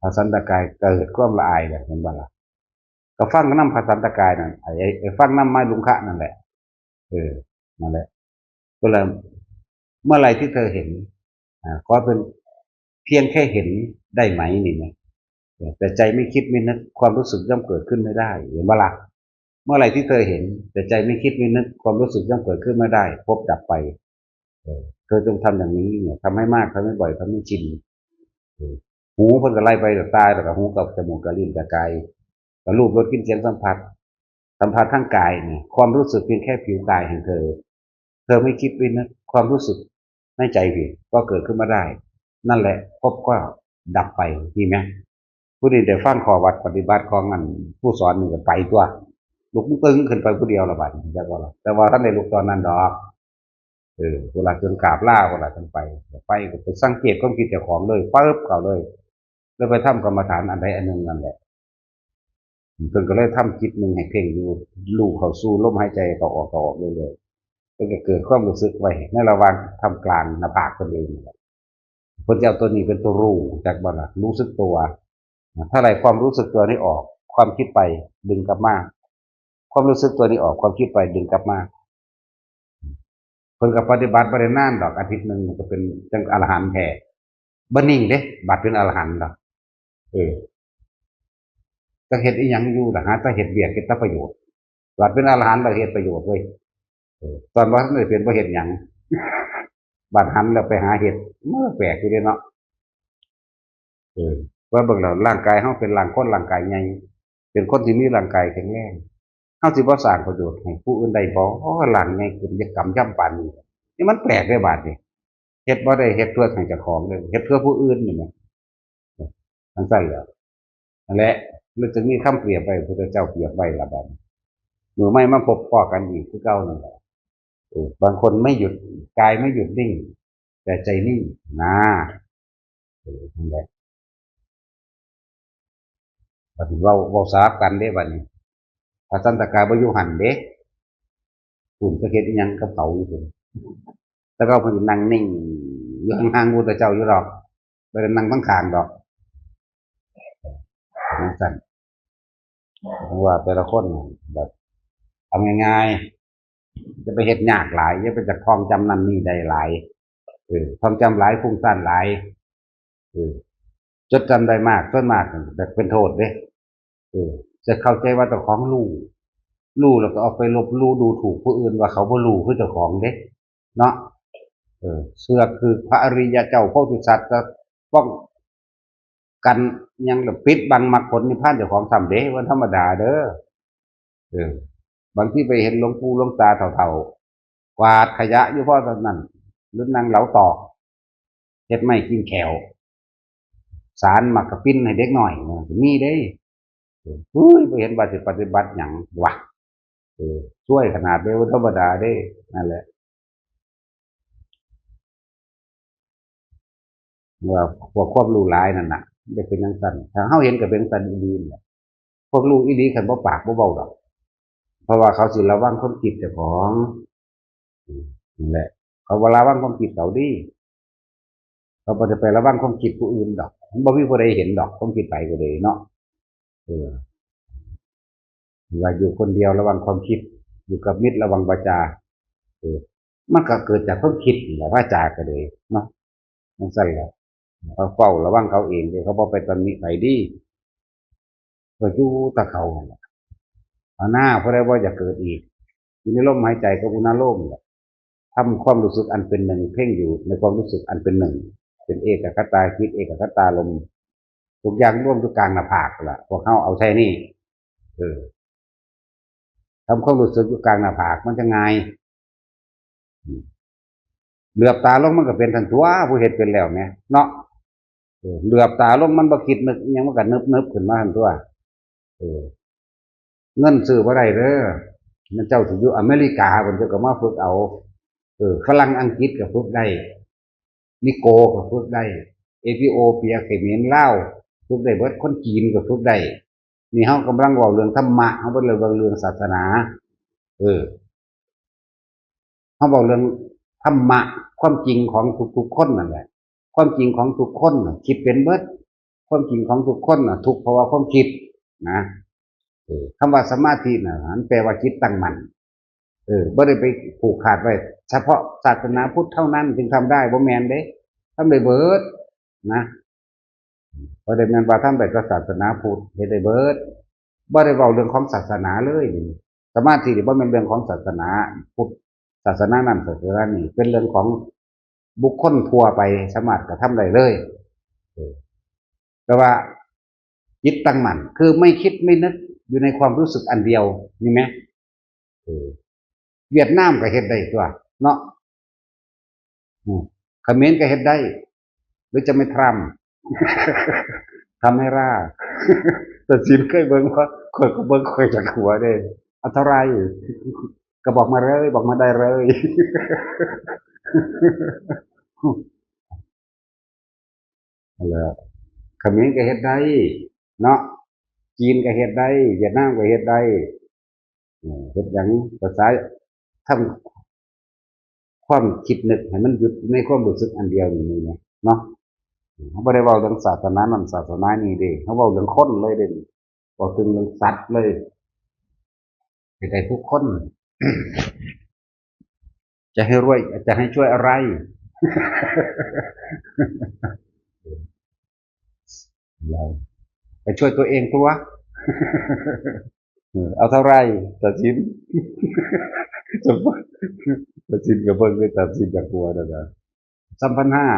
พระสันตะกายเกิดความละอายเลย เห็นบ่ล่ะ ก็ฟังนำพระสันตะกายนั่น ไอ้ ไอ้ ไอ้ฟังนำมาลุงคะนั่นแหละ เออ นั่นแหละ ก็เลย เมื่อไหร่ที่เธอเห็น อ่า ขอเป็นเพียงแค่เห็นได้ไหมนี่นะ แต่ใจไม่คิดไม่นึก ความรู้สึกย่อมเกิดขึ้นไม่ได้ เห็นบ่ล่ะ เมื่อไหร่ที่เธอเห็น แต่ใจไม่คิดไม่นึก ความรู้สึกย่อมเกิดขึ้นไม่ได้ ภพดับไป เออ เธอจงทำอย่างนี้เนี่ย ทำให้มาก ทำให้บ่อย ทำให้ชิน เออ หูเพิ่นก็ไล่ไปตา แล้วก็หูกับจมูกกับลิ้นกับกาย กับรูป รส กลิ่น เสียง สัมผัส สัมผัสทางกายเนี่ย ความรู้สึกเพียงแค่ผิวกายของเธอ เธอไม่คิดไม่นึก ความรู้สึกในใจเพียงก็เกิดขึ้นมาได้ นั่นแหละภพก็ดับไป นี่ไหม ผู้นี้ได้ฟังข้อวัดปฏิบัติของอันผู้สอนนี่ก็ไปตัว ลุกตึงขึ้นไปผู้เดียวละบัดนี้ จักว่าล่ะ แต่ว่าทันได้ลุกตอนนั้นดอก เออ เวลาจนกราบลา เวลาจั่งไป ไปก็ไปสังเกตความคิดเจ้าของเลย ปึ๊บ เข้าเลย แล้วไปทำกรรมฐานอันใดอันหนึ่งนั่นแหละ เพิ่นก็เลยทำจิตหนึ่งให้เพ่งอยู่ รู้เข้าสู่ลมหายใจเข้าออก เข้าออกเรื่อย พิ่นก็เกิดความรู้สึกไว้ในระหว่างท่ามกลางหน้าผากเพิ่นเองนั่นแหละ เพิ่นจะเอาตัวนี้เป็นตัวรู้ จักบ่ล่ะ รู้สึกตัว ถ้าใดความรู้สึกตัวนี้ออก ความคิดไปดึงกลับมา ความรู้สึกตัวนี้ออก ความคิดไปดึงกลับมา เพิ่นก็ปฏิบัติบ่ได้นานดอก อาทิตย์หนึ่งมันก็เป็นจั่งอรหันต์แท้ บ่นิ่งเด้ บัดเป็นอรหันต์ดอก เออ จักเฮ็ดอีหยังอยู่ล่ะ หาแต่เฮ็ดเวียก เฮ็ดแต่ประโยชน์ บัดเป็นอรหันต์แล้วเฮ็ดประโยชน์เว้ย เออ ตอนบ่ทันได้เป็นบ่เฮ็ดหยัง บัดหันแล้วไปหาเฮ็ด มันก็แปลกอยู่เด้เนาะ เออ ว่าเบิ่งแล้วร่างกายเฮาเป็นร่างคนร่างกายใหญ่ เป็นคนที่มีร่างกายแข็งแรง เฮาสิบ่สร้างประโยชน์ให้ผู้อื่นได้บ่ ร่างใหญ่ขึ้น อย่ากำยำปานนี้ นี่มันแปลกเด้บาดนี้ เฮ็ดบ่ได้เฮ็ดเพื่อให้เจ้าของเด้ เฮ็ดเพื่อผู้อื่นนี่แหม จั่งซั้นแหละ นั่นแหละ มันจึงมีคำเปรียบไว้ พระพุทธเจ้าเปรียบไว้ล่ะบาดนี้ มื้อใหม่มาพบพ้อกันอีกคือเก่านั่นแหละ เออ บางคนไม่หยุด กายไม่หยุดนิ่ง แต่ใจนิ่ง นะ เออ นั่นแหละ บัดนี้เว้า เว้าสลับกันเด้บัดนี้ พระสันตะกาบ่อยู่หั่นเด้ พุ้น จักเฮ็ดอิหยังกับเขาอยู่พุ้น แต่เก่าเพิ่นนั่งนิ่งอยู่ห่างๆพระพุทธเจ้าอยู่ดอก บ่ได้นั่งข้างๆดอก จั่งซั้น เพราะว่าแต่ละคนแบบ เอาง่ายๆ จะไปเฮ็ดยากหลาย อย่าไปจักท่องจำนั่นนี่ได้หลาย เออ ท่องจำหลาย ฟุ้งซ่านหลาย เออ จดจำได้มาก ส่วนมากแบบเป็นโทษเด้ เออ จะเข้าใจว่าเจ้าของรู้ รู้แล้วก็เอาไปลบหลู่ดูถูกผู้อื่นว่าเขาบ่รู้คือเจ้าของเด้ เนาะ เออ เชื่อคือพระอริยะเจ้าโพธิสัตว์จะป้องกันหยัง หรือปิดบังมรรคผลนิพพานเจ้าของซ้ำเด้ บ่ธรรมดาเด้อ เออ บางทีไปเห็นหลวงปู่หลวงตาเฒ่าๆ กวาดขยะอยู่พอเท่านั้น หรือนั่งเหลาตอก เฮ็ดไม้กินแข้ว สานหมากกะปิ้นให้เด็กน้อย มีเด้ เฮ้ย บ่เห็นว่าสิปฏิบัติหยังวะ เออ ซวยขนาดเด้ บ่ธรรมดาเด้ นั่นแหละ ว่าพวกความรู้หลายนั่นน่ะ จะเป็นจั่งซั้น ถ้าเฮาเห็นก็เป็นจั่งซั้นอีหลีนั่นแหละ พวกรู้อีหลีคันบ่ปากบ่เว้าดอก เพราะว่าเขาสิระวังความคิดเจ้าของ อืม นั่นแหละ เขาบ่ระวังความคิดเขาเด้ เขาบ่ได้ไประวังความคิดผู้อื่นดอก มันบ่มีผู้ใดเห็นดอก ความคิดไผก็ดีเนาะ เออ ว่าอยู่คนเดียวระวังความคิด อยู่กับมิตรระวังวาจา เออ มันก็เกิดจากความคิดนี่แหละ วาจาก็ดีเนาะ จั่งซั้นแหละ เขาเฝ้าระวังเขาเองเด้ เขาบ่ไปตำหนิไผเด้ ก็อยู่แต่เขานั่นแหละ เอาหน้า ผู้ใดบ่อยากเกิดอีก อยู่ในลมหายใจกับอุณาโลมแหละ ทำความรู้สึกอันเป็นหนึ่ง เพ่งอยู่ในความรู้สึกอันเป็นหนึ่ง เป็นเอกัคคตาจิต เอกัคคตารมณ์ ทุกอย่างรวมอยู่กลางหน้าผากล่ะ พวกเฮาเอาใส่นี่ เออ ทำความรู้สึกอยู่กลางหน้าผาก มันจะง่าย อืม เหลือบตาลงมันก็เป็นทันตัว ผู้เฮ็ดเป็นแล้วแหม เนาะ เออ เหลือบตาลงมันบ่คิดนึกอิหยัง มันก็นึบๆขึ้นมาทันตัว เออ เงินซื้อบ่ได้เด้อ มันเจ้าสิอยู่อเมริกา เพิ่นเจ้าก็มาฝึกเอา เออ ฝรั่งอังกฤษก็ฝึกได้ นิโกก็ฝึกได้ เอธิโอเปีย เขมร ลาว ฝึกได้เบิด คนจีนก็ฝึกได้ นี่เฮากำลังเว้าเรื่องธรรมะ เฮาบ่ได้เว้าเรื่องศาสนา เออ เฮาเว้าเรื่องธรรมะ ความจริงของทุกๆคนนั่นแหละ ความจริงของทุกคนน่ะ คิดเป็นเบิด ความจริงของทุกคนน่ะ ทุกข์เพราะว่าความคิดนะ เออ คำว่าสมาธิน่ะ มันแปลว่าจิตตั้งมั่น เออ บ่ได้ไปผูกขาดไว้ เฉพาะศาสนาพุทธเท่านั้นจึงทำได้ บ่แม่นเด้ ทำได้เบิดนะ บ่ได้แม่นว่าทำได้แต่ศาสนาพุทธ เฮ็ดได้เบิด บ่ได้เว้าเรื่องของศาสนาเลยนี่ สมาธินี่บ่แม่นเรื่องของศาสนาพุทธ ศาสนานั้นศาสนานี้ เป็นเรื่องของบุคคลทั่วไป สามารถกระทำได้เลย เออ แต่ว่าจิตตั้งมั่น คือไม่คิดไม่นึก อยู่ในความรู้สึกอันเดียว นี่แหม เออ เวียดนามก็เฮ็ดได้ตั๊วเนาะ อืม เขมรก็เฮ็ดได้ หรือจะไม่ทำ ทำให้ร่า แต่สินเคยเบิ่งบ่ ข้อยก็เบิ่งข้อยอยากหัวเด้ อันตราย ก็บอกมาเลย บอกมาได้เลย นั่นแหละ เขมรก็เฮ็ดได้ เนาะ จีนก็เฮ็ดได้ เวียดนามก็เฮ็ดได้ เออ เฮ็ดหยัง ภาษา ทำ ความคิดนึกให้มันหยุดในความรู้สึกอันเดียวนี่แหละเนาะ เฮาบ่ได้เว้าเรื่องศาสนานั้นศาสนานี้เด้ เฮาเว้าเรื่องคนเลยเด้ เว้าถึงเรื่องสัตว์เลย ให้ได้ทุกคน จะให้รวย จะให้ช่วยอะไร ไปช่วยตัวเองตัว เออ เอาเท่าไหร่ ตาสิน ตาสินก็เบิ่งเลย ตาสินอยากหัวนั่นน่ะ สามพันห้า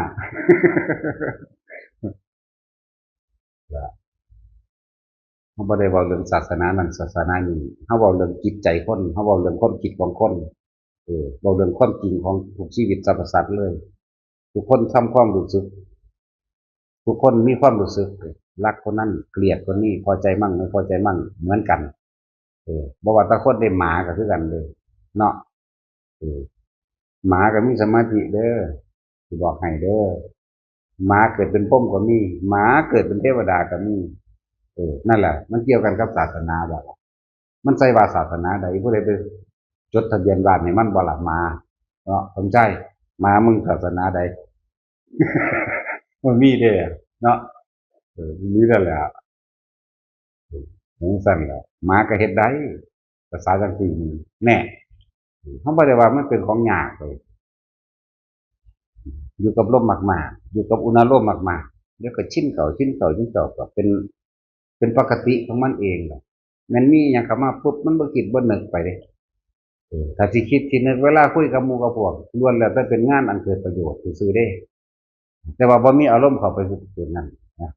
เฮาบ่ได้เว้าเรื่องศาสนานั้นศาสนานี้ เฮาเว้าเรื่องจิตใจคน เฮาเว้าเรื่องความคิดของคน เออ เว้าเรื่องความจริงของทุกชีวิตสรรพสัตว์เลย ทุกคนทำความรู้สึก ทุกคนมีความรู้สึก รักคนนั้น เกลียดคนนี้ พอใจมั่ง ไม่พอใจมั่ง เหมือนกัน เออ บ่ว่าแต่คนเด้ หมาก็คือกันเด้ เนาะ เออ หมาก็มีสมาธิเด้อ สิบอกให้เด้อ หมาเกิดเป็นพรหมก็มี หมาเกิดเป็นเทวดาก็มี เออ นั่นแหละ มันเกี่ยวกันกับศาสนาบ่ล่ะ มันใส่ว่าศาสนาใด ผู้ใดไปจดทะเบียนบ้านให้มันบ่ล่ะ หมา เนาะ สมชาย หมามึงศาสนาใด มันมีเด้อ เนาะ เออ มีนั่นแหละ จั่งซั้นแหละ หมาก็เฮ็ดได้ ภาษาจั่งซี้นี่ แน่ เฮาบ่ได้ว่ามันเป็นของยากเลย อยู่กับลมมากๆ อยู่กับอุณาโลมมากๆ เดี๋ยวก็ชินเข้า ชินเข้า ชินเข้า ก็เป็น เป็นปกติของมันเองแหละ แม่นมีหยังเข้ามาปุ๊บ มันบ่คิดบ่นึกไปเด้ เออ ถ้าสิคิดสินึกเวลาคุยกับหมู่กับพวก ล้วนแล้วแต่เป็นงานอันเกิดประโยชน์ซื่อๆเด้ แต่ว่าบ่มีอารมณ์เข้าไปสู่จุดนั้นนะ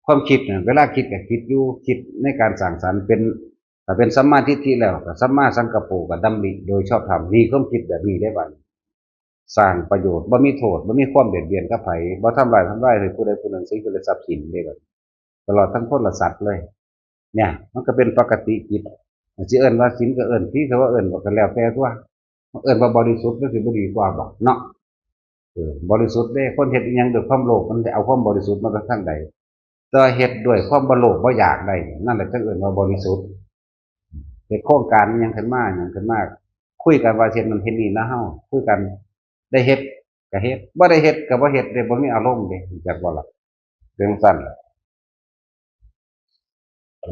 ความคิดน่ะ เวลาคิดก็คิดอยู่ คิดในการสร้างสรรค์เป็น ถ้าเป็นสัมมาทิฏฐิแล้วก็สัมมาสังกัปโปก็ดำริโดยชอบธรรม มีความคิดแบบนี้ได้บัดนี้ สร้างประโยชน์ บ่มีโทษ บ่มีความเบียดเบียนกับไผ บ่ทำร้าย ทำลายให้ผู้ใดผู้หนึ่ง สิ่งที่ได้ทรัพย์สินได้บัดนี้ ตลอดทั้งคนและสัตว์เลย เนี่ย มันก็เป็นปกติจิต สิเอิ้นว่าศีลก็เอิ้น ผิดก็ว่าเอิ้น ก็แล้วแต่ตัว เอิ้นว่าบริสุทธิ์ มันสิบ่ดีกว่าบ่ เนาะ เออ บริสุทธิ์เด้ คนเฮ็ดอิหยังด้วยความโลภ มันสิเอาความบริสุทธิ์มาจากทางใด แต่เฮ็ดด้วยความบ่โลภบ่อยากได้ นั่นแหละจั่งเอิ้นว่าบริสุทธิ์ เฮ็ดโครงการอิหยังขึ้นมา อิหยังขึ้นมา คุยกันว่าเฮ็ดนั่นเฮ็ดนี่นะเฮา คุยกัน ได้เฮ็ดก็เฮ็ด บ่ได้เฮ็ดก็บ่เฮ็ดเด้ บ่มีอารมณ์เด้ รู้จักบ่ล่ะ จั่งซั้นล่ะ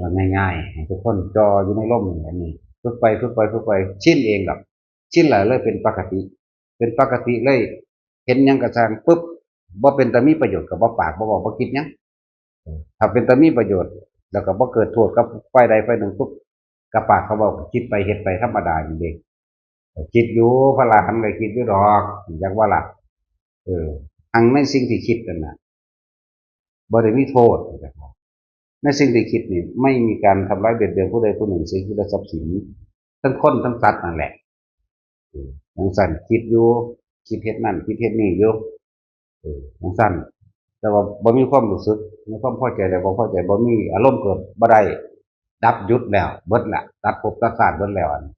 ว่าง่ายๆ ให้ทุกคนจ่ออยู่ในลมนี่ อันนี้ ฝึกไป ฝึกไป ฝึกไป ชินเองดอก ชินแล้วเลยเป็นปกติ เป็นปกติเลย เห็นหยังก็ช่างปุ๊บ บ่เป็นตามีประโยชน์ก็บ่ปาก บ่เว้า บ่คิดหยัง ถ้าเป็นตามีประโยชน์ แล้วก็บ่เกิดโทษกับฝ่ายใดฝ่ายหนึ่งปุ๊บ ก็ปากก็เว้า ก็คิดไป เฮ็ดไปธรรมดานี่เด้ คิดอยู่ พระอรหันต์ก็คิดอยู่ดอก จักว่าล่ะ เออ ทั้งในสิ่งที่คิดนั่นน่ะ บ่ได้มีโทษ ในสิ่งที่คิดนี่ ไม่มีการทำร้ายเบียดเบียนผู้ใดผู้หนึ่ง สิ่งที่ได้ทรัพย์สิน ทั้งคนทั้งสัตว์นั่นแหละ เออ จั่งซั้น คิดอยู่ คิดเฮ็ดนั่น คิดเฮ็ดนี่อยู่ เออ จั่งซั้น แต่ว่าบ่มีความรู้สึก มีความพอใจและบ่พอใจ บ่มีอารมณ์เกิดบ่ได้ ดับหยุดแล้ว เบิดละ ตัดภพตัดชาติเบิดแล้ว อันนี้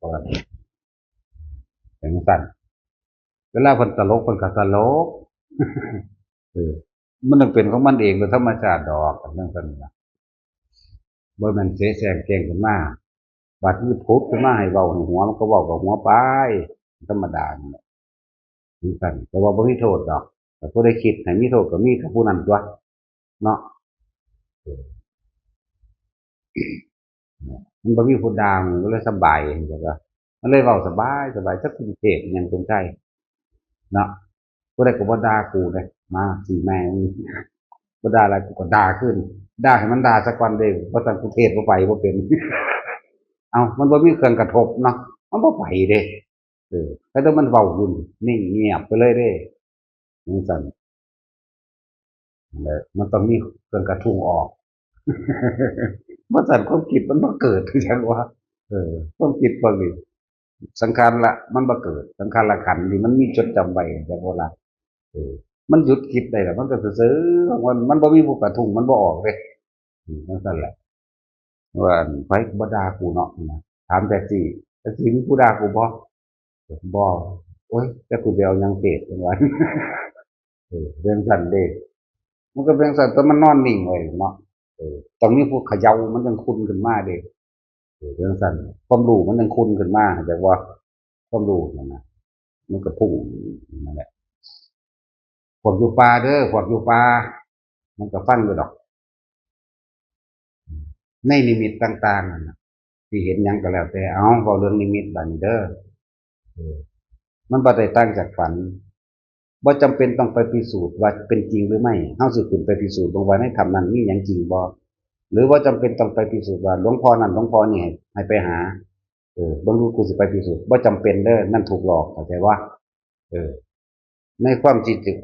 จั่งซั้น เวลาเพิ่นตลก เพิ่นก็ตลก เออ มันต้องเป็นของมันเองโดยธรรมชาติดอก จั่งซั้นล่ะ บ่แม่นเสแสร้งแกล้งขึ้นมา บาดนี้ผุดขึ้นมาให้เว้าให้หัว มันก็เว้ากับหัวไป ธรรมดานั่นแหละ จั่งซั้น แต่ว่าบ่มีโทษดอก แต่ผู้ใดคิดให้มีโทษก็มีกับผู้นั้นตั๊ว เนาะ เออ มันบ่มีผู้ด่า มันก็เลยสบาย จั่งซี้ มันเลยเว้าสบาย สบาย จักสิเทศน์อิหยังสมชาย เนาะ ผู้ใดก็บ่ด่ากูเด้ มาสิแม่ง บ่ด่าแล้วกูก็ด่าคืน ด่าให้มันด่าซะก่อนเด้ บ่ซั้นกูเทศน์บ่ไป บ่เป็น เอ้า มันบ่มีเครื่องกระทบเนาะ มันบ่ไปเด้ เออ แต่ถ้ามันเว้าอยู่นี่ นิ่งเงียบไปเลยเด้ จั่งซั้น นั่นแหละ มันต้องมีเครื่องกระทุ้งออก บ่ซั้นความคิดมันบ่เกิด คือหยังวะ เออ ความคิดพวกนี้ สังขารละ มันบ่เกิด สังขารขันธ์นี่มันมีจดจำไว้ จั่งว่าล่ะ เออ มันหยุดคิดได้แล้ว มันก็ซื่อๆของมัน มันบ่มีผู้กระทุ้ง มันบ่ออกเด้ อืม จั่งซั้นแหละ ว่า ไผบ่ด่ากูเนาะ นะ ถามแท็กซี่ แท็กซี่ มีผู้ด่ากูบ่ บ่ โอ๊ย แต่กูไปเอาหยังเทศน์ จั่งว่า เออ จั่งซั้นเด้ มันก็เป็นจั่งซั้น แต่มันนอนนิ่งไว้เนาะ เออ ต้องมีผู้เขย่ามันจั่งคุนขึ้นมาเด้ เออ จั่งซั้น ความรู้มันจั่งคุนขึ้นมา จักว่า ความรู้นั่นน่ะ มันก็พุ่งนั่นแหละ พวกอยู่ป่าเด้อ พวกอยู่ป่า มันก็ฟังอยู่ดอก ในนิมิตต่างๆนั่นน่ะ ที่เห็นหยังก็แล้วแต่ เอา เว้าเรื่องนิมิตบัดนี้เด้อ เออ มันบ่ได้ต่างจากฝัน บ่จำเป็นต้องไปพิสูจน์ว่าเป็นจริงหรือไม่ เฮาสิขึ้นไปพิสูจน์เบิ่งว่าในถ้ำนั้นมีหยังจริงบ่ หรือบ่จำเป็นต้องไปพิสูจน์ว่าหลวงพ่อนั่นหลวงพ่อนี่ให้ ให้ไปหา เออ เบิ่งดู กูสิไปพิสูจน์ บ่จำเป็นเด้อ นั่นถูกหลอก เข้าใจบ่ เออ ในความคิดที่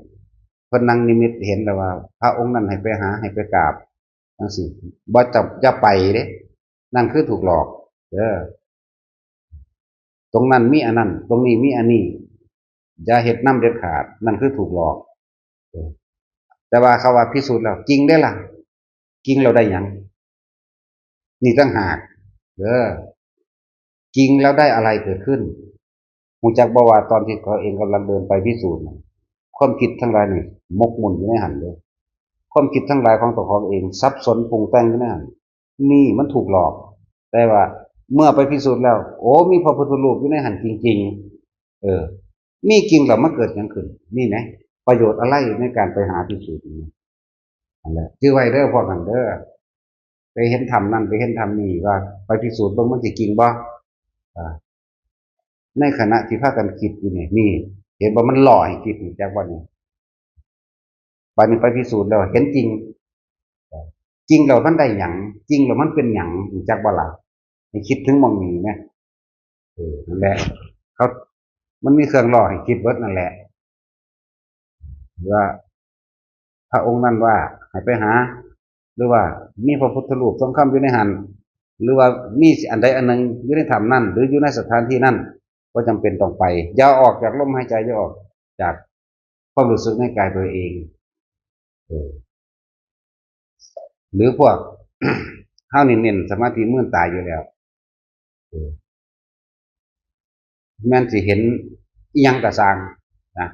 เพิ่นนั่งนิมิตเห็นแล้วว่า พระองค์นั้นให้ไปหา ให้ไปกราบ จั่งซี้ บ่จำ อย่าไปเด้ นั่นคือถูกหลอก เด้อ ตรงนั้นมีอันนั้น ตรงนี้มีอันนี้ อย่าเฮ็ดนำเด็ดขาด นั่นคือถูกหลอก เออ แต่ว่าเขาว่าพิสูจน์แล้ว จริงเด้ล่ะ จริงแล้วได้หยัง นี่ต่างหาก เด้อ จริงแล้วได้อะไรเกิดขึ้น ฮู้จักบ่ว่าตอนที่เขาเองกำลังเดินไปพิสูจน์น่ะ ความคิดทั้งหลายนี่หมกมุ่นอยู่ในหั้นเด้อ ความคิดทั้งหลายของตัวของเองสับสนปรุงแต่งอยู่ในหั้น นี่มันถูกหลอก แต่ว่าเมื่อไปพิสูจน์แล้ว โอ้ มีพระพุทธรูปอยู่ในหั้นจริงๆ เออ มีจริงแล้วมันเกิดหยังขึ้น นี่นะ ประโยชน์อะไรในการไปหาพิสูจน์นี่ นั่นแหละ จื่อไว้เด้อพวกนั้นเด้อ ไปเห็นถ้ำนั่น ไปเห็นถ้ำนี่ ว่าไปพิสูจน์เบิ่งมันสิจริงบ่ อ่า ในขณะที่พากันคิดอยู่นี่ นี่ เห็นบ่ มันหลอกให้คิดนี่ จักว่านี่ บัดนี้ไปพิสูจน์แล้วเห็นจริง จริงแล้วมันได้หยัง จริงแล้วมันเป็นหยัง รู้จักบ่ล่ะ ให้คิดถึงหม่องนี้นะ เออ นั่นแหละ เขา มันมีเครื่องหลอกให้คิดเบิดนั่นแหละ ว่า พระองค์นั่นว่าให้ไปหา หรือว่ามีพระพุทธรูปทองคำอยู่ในหั้น หรือว่ามีอันใดอันหนึ่งอยู่ในถ้ำนั่น หรืออยู่ในสถานที่นั่น บ่จำเป็นต้องไป อย่าออกจากลมหายใจ อย่าออกจากความรู้สึกในกายตัวเอง เออ หรือพวก เฮานี่เน้นสมาธิมื้นตาอยู่แล้ว เออ แม่นสิเห็นอิหยังก็ซ่างนะ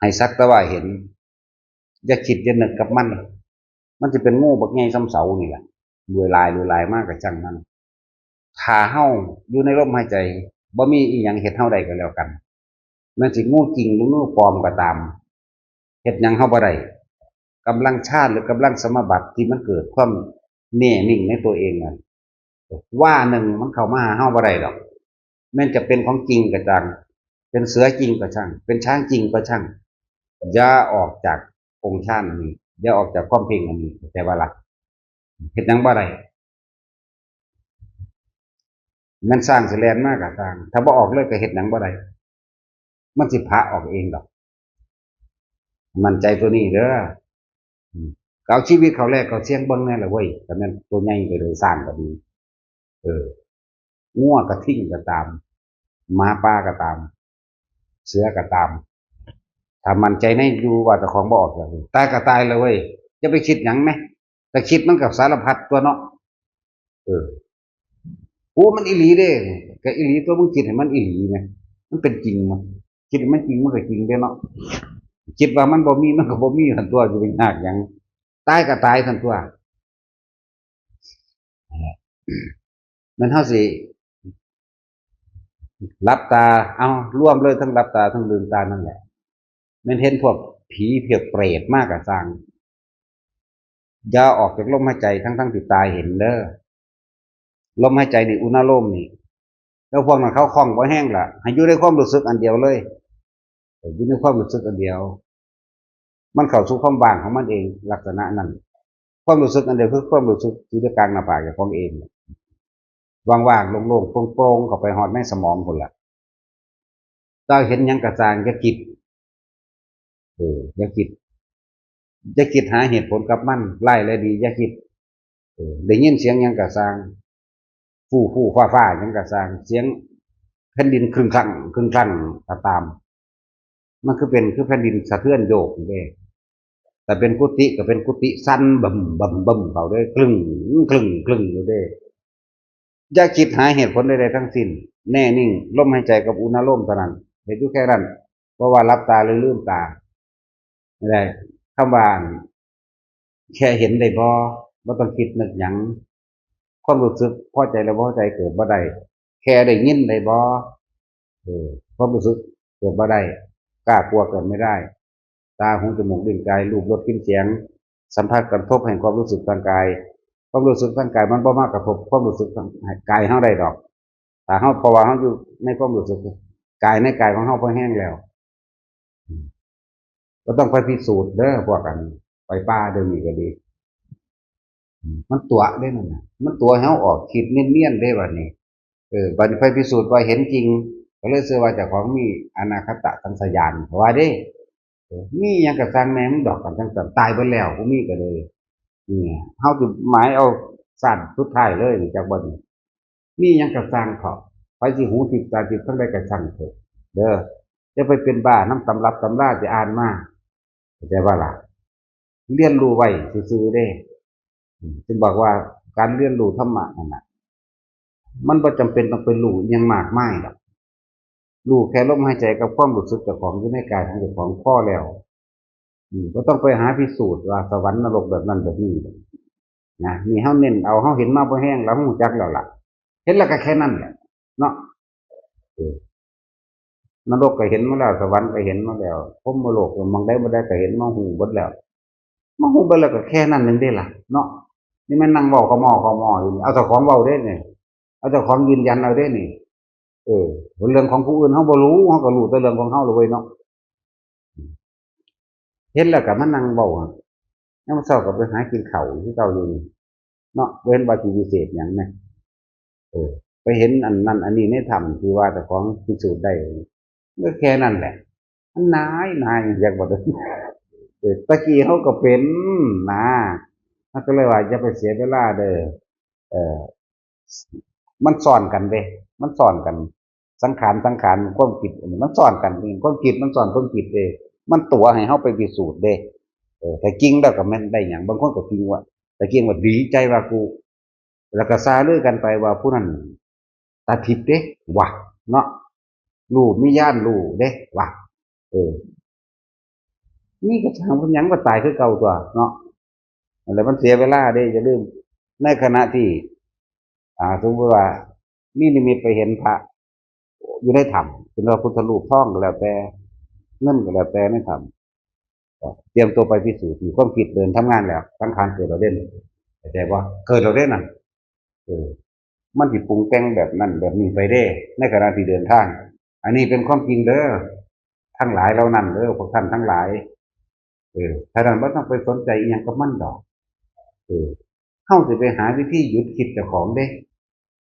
ให้สักแต่ว่าเห็น อย่าคิดอย่านึกกับมัน มันสิเป็นงูบักใหญ่ส่ำเสานี่แหละ เลื่อยลายเลื่อยลายมาก็ช่างมัน ถ้าเฮาอยู่ในลมหายใจ บ่มีอิหยังเฮ็ดเฮาได้ก็แล้วกัน แม่นสิงูจริงหรืองูปลอมก็ตาม เฮ็ดหยังเฮาบ่ได้ กำลังฌานหรือกำลังสมาบัติที่มันเกิดความแน่นิ่งในตัวเองนั่น ว่าหนึ่งมันเข้ามาหาเฮาบ่ได้ดอก แม่นจะเป็นของจริงก็ช่าง เป็นเสือจริงก็ช่าง เป็นช้างจริงก็ช่าง อย่าออกจากองค์ฌานอันนี้ อย่าออกจากความเพ่งอันนี้ เข้าใจบ่ล่ะ เฮ็ดหยังบ่ได้ แม่นช้างสิแล่นมาก็ช่าง ถ้าบ่ออกเลยก็เฮ็ดหยังบ่ได้ มันสิผละออกเองดอก มั่นใจตัวนี้เด้อ อืม ก็เอาชีวิตเขาแลกเขาเสี่ยงเบิ่งแน่ล่ะเว้ย ก็แม่นตัวใหญ่ก็เลยช้างก็ดี เออ งัวกระทิงก็ตาม หมาป่าก็ตาม เสือก็ตาม ถ้ามั่นใจในอยู่ว่าเจ้าของบ่ออกจากนี่ ตายก็ตายเลยเว้ย อย่าไปคิดหยังแหม แต่คิดมันก็สารพัดตัวเนาะ เออ โอ้ มันอีหลีเด้ ก็อีหลีตัว มึงคิดให้มันอีหลีนะ มันเป็นจริงมั้ย คิดให้มันจริงมันก็จริงเด้เนาะ คิดว่ามันบ่มีมันก็บ่มีซั่นตัว สิไปยากหยัง ตายก็ตายซั่นตัว แม่นเฮาสิหลับตา เอา รวมเลยทั้งหลับตาทั้งลืมตานั่นแหละ แม่นเห็นพวกผีพวกเปรตมาก็ซ่าง อย่าออกจากลมหายใจทั้งๆที่ตาเห็นเด้อ ลมหายใจนี่อุณาโลมนี่ แล้วพวกนั้นเขาคล่องบ่แฮงล่ะ ให้อยู่ในความรู้สึกอันเดียวเลย อยู่ในความรู้สึกอันเดียว มันเข้าสู่ความว่างของมันเอง ลักษณะนั้น ความรู้สึกอันเดียวคือความรู้สึกอยู่ในกลางหน้าผากเจ้าของเอง ว่างๆ โล่งๆ โปร่งๆ เข้าไปฮอดในสมองพุ้นล่ะ เจ้าเห็นหยังก็ซ่าง อย่าคิด เออ อย่าคิด อย่าคิดหาเหตุผลกับมัน ร้ายและดี อย่าคิด เออ ได้ยินเสียงหยังก็ซ่าง ฟู่ๆ ฟ้าๆ หยังก็ซ่าง เสียงแผ่นดินครึ้งครั้ง ครึ้งครั้งก็ตาม มันคือเป็น คือแผ่นดินสะเทือนโยกนี่เด้ แต่เป็นกุฏิก็เป็นกุฏิสั่นบึ้มบึ้มบึ้มเข้าเด้ คลึ้ง คลึ้ง คลึ้งอยู่เด้ อย่าคิดหาเหตุผลใดๆทั้งสิ้น แน่นิ่ง ลมหายใจกับอุณาโลมเท่านั้น เฮ็ดอยู่แค่นั้น บ่ว่าหลับตาหรือลืมตา ได้ คำว่าแค่เห็นได้บ่ บ่ต้องคิดนึกหยัง ความรู้สึกพอใจและบ่พอใจเกิดบ่ได้ แค่ได้ยินได้บ่ เออ ความรู้สึก กิดบ่ได้ กล้ากลัวเกิดไม่ได้ ตา หู จมูก ลิ้น กาย รูป รส กลิ่น เสียง สัมผัสกระทบแห่งความรู้สึกทางกาย ความรู้สึกทางกายมันบ่มากระทบความรู้สึกทางกายเฮาได้ดอก ถ้าเฮา เพราะว่าเฮาอยู่ในความรู้สึกกายในกายของเฮาพอแห้งแล้ว ก็ต้องไปพิสูจน์เด้อพวกกัน ไปป่าเดี๋ยวนี้ก็ดี มันตั๋วเด้นั่นน่ะ มันตั๋วให้เฮาออกคิดเนียนๆเด้บัดนี้ เออ บัดนี้ไปพิสูจน์ว่าเห็นจริง ก็เลยเชื่อว่าเจ้าของมีอนาคตสังสยาน เพราะว่าเด้ เออ มีหยังก็ช่างแม่มึงดอก กันจังซั่น ตายเบิดแล้ว บ่มีก็เลย นี่ เฮาสิหมายเอาชาติสุดท้ายเลยนี่ จักบ่นี่ มีหยังก็ช่างเถาะ ไผสิหูทิพย์ตาทิพย์ทางใดก็ช่างเถาะ เด้อ อย่าไปเป็นบ้านำตำรับตำราที่อ่านมา เข้าใจบ่ล่ะ เรียนรู้ไว้ซื่อๆเด้ อืม จึงบอกว่าการเรียนรู้ธรรมะนั่นน่ะ มันบ่จำเป็นต้องไปรู้อิหยังมากมายดอก รู้แค่ลมหายใจกับความรู้สึกเจ้าของอยู่ในกายของเจ้าของพอแล้ว อืม บ่ต้องไปหาพิสูจน์ว่าสวรรค์นรกแบบนั้นแบบนี้ นะ นี่เฮาเน้นเอา เฮาเห็นมาพอแห้งแล้ว เฮารู้จักแล้วล่ะ เห็นแล้วก็แค่นั้นแหละ เนาะ เออ นรกก็เห็นมาแล้ว สวรรค์ก็เห็นมาแล้ว พรหมโลกหม่องใดบ่ได้ก็เห็นมา รู้เบิดแล้ว มารู้เบิดแล้วก็แค่นั้นหนึ่งเด้ล่ะ เนาะ นี่แม่นนั่งเว้าขะมอขะมออยู่นี่ เอาเจ้าของเว้าเด้นี่ เอาเจ้าของยืนยันเอาเด้นี่ เออ เรื่องของผู้อื่นเฮาบ่รู้ เฮาก็รู้แต่เรื่องของเฮาเลยเว้ยเนาะ เห็นแล้วก็มานั่งเว้าอะ ยามมื้อเช้าก็ไปหากินข้าวคือเก่าอยู่นี่ เนาะ บ่เห็นว่าสิวิเศษหยังนะ เออ ไปเห็นอันนั้นอันนี้ในถ้ำที่ว่าเจ้าของพิสูจน์ได้ ก็แค่นั้นแหละ มันหนายหนาย อยากบอก เออ ตะกี้เฮาก็เป็นนะ เฮาก็เลยว่าอย่าไปเสียเวลาเด้อ เออ มันซ้อนกันเด้ มันซ้อนกัน สังขาร สังขาร ความคิด อันนี้มันซ้อนกัน ความคิดมันซ้อนความคิดเด้ มันตั๋วให้เฮาไปพิสูจน์เด้ เออ แต่จริงแล้วก็แม่นได้หยัง บางคนก็จริงว่า แต่จริงว่าดีใจว่ากู แล้วก็ซาลือกันไปว่าผู้นั้นตาทิพย์เด้ ว่ะ เนาะ รู้ มีญาณรู้เด้ ว่ะ เออ นี่ก็ช่างเป็นหยัง ก็ตายคือเก่าตัวเนาะ อะไรมันเสียเวลาเด้ อย่าลืม ในขณะที่ อ่า สมมติว่า มีนิมิตไปเห็นพระ อยู่ในถ้ำ เป็นพระพุทธรูปทองก็แล้วแต่ เงินก็แล้วแต่ในถ้ำ ก็เตรียมตัวไปพิสูจน์ มีความคิดเดินทำงานแล้ว สังขารเกิดแล้วเด้ เข้าใจบ่ เกิดแล้วเด้นั่น เออ มันสิปรุงแต่งแบบนั้นแบบนี้ไปเด้ ในขณะที่เดินทาง อันนี้เป็นความจริงเด้อ ทั้งหลายเหล่านั้นเด้อ พวกท่านทั้งหลาย เออ ถ้านั้นบ่ต้องไปสนใจอิหยังกับมันดอก เออ เฮาสิไปหาวิธีหยุดคิดเจ้าของเด้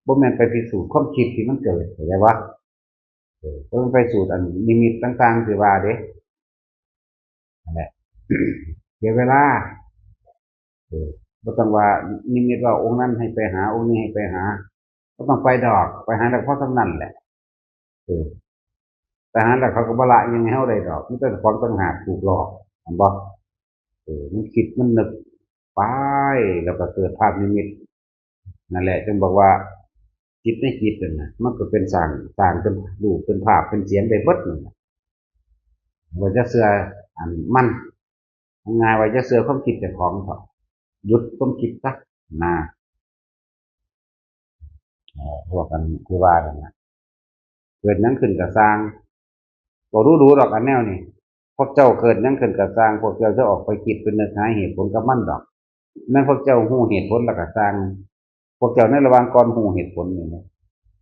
บ่แม่นไปพิสูจน์ความคิดที่มันเกิด เข้าใจบ่ เออ บ่แม่นไปสูตรอันนิมิตต่างๆที่ว่าเด้ นั่นแหละ เสียเวลา เออ บ่ต้องว่านิมิตว่าองค์นั้นให้ไปหา องค์นี้ให้ไปหา บ่ต้องไปดอก ไปหาแล้วพอส่ำนั้นแหละ เออ ไปหาแล้วเขาก็บ่ละหยังให้เฮาได้ดอก มีแต่เจ้าของต่างหากถูกหลอก เห็นบ่ เออ มันคิดมันนึกไป แล้วก็เกิดภาพนิมิต นั่นแหละ จึงบอกว่า จิตในจิตนั่นน่ะ มันก็เป็นสร้าง สร้างเป็นรูป เป็นภาพ เป็นเสียงได้เบิดนั่นน่ะ ว่าจะเชื่ออันมัน ง่ายว่าจะเชื่อความคิดเจ้าของเถาะ หยุดความคิดซะ นะ เอ่อ พวกกันที่ว่านั่นน่ะ เกิดหยังขึ้นก็ซ่าง บ่รู้ๆดอกอันแนวนี้ พวกเจ้าเกิดหยังขึ้นก็ซ่าง พวกเจ้าจะออกไปคิดเป็นนึกหาเหตุผลกับมันดอก แม่นพวกเจ้ารู้เหตุผลแล้วก็ซ่าง พวกเจ้าในระหว่างก่อนรู้เหตุผลนี่นะ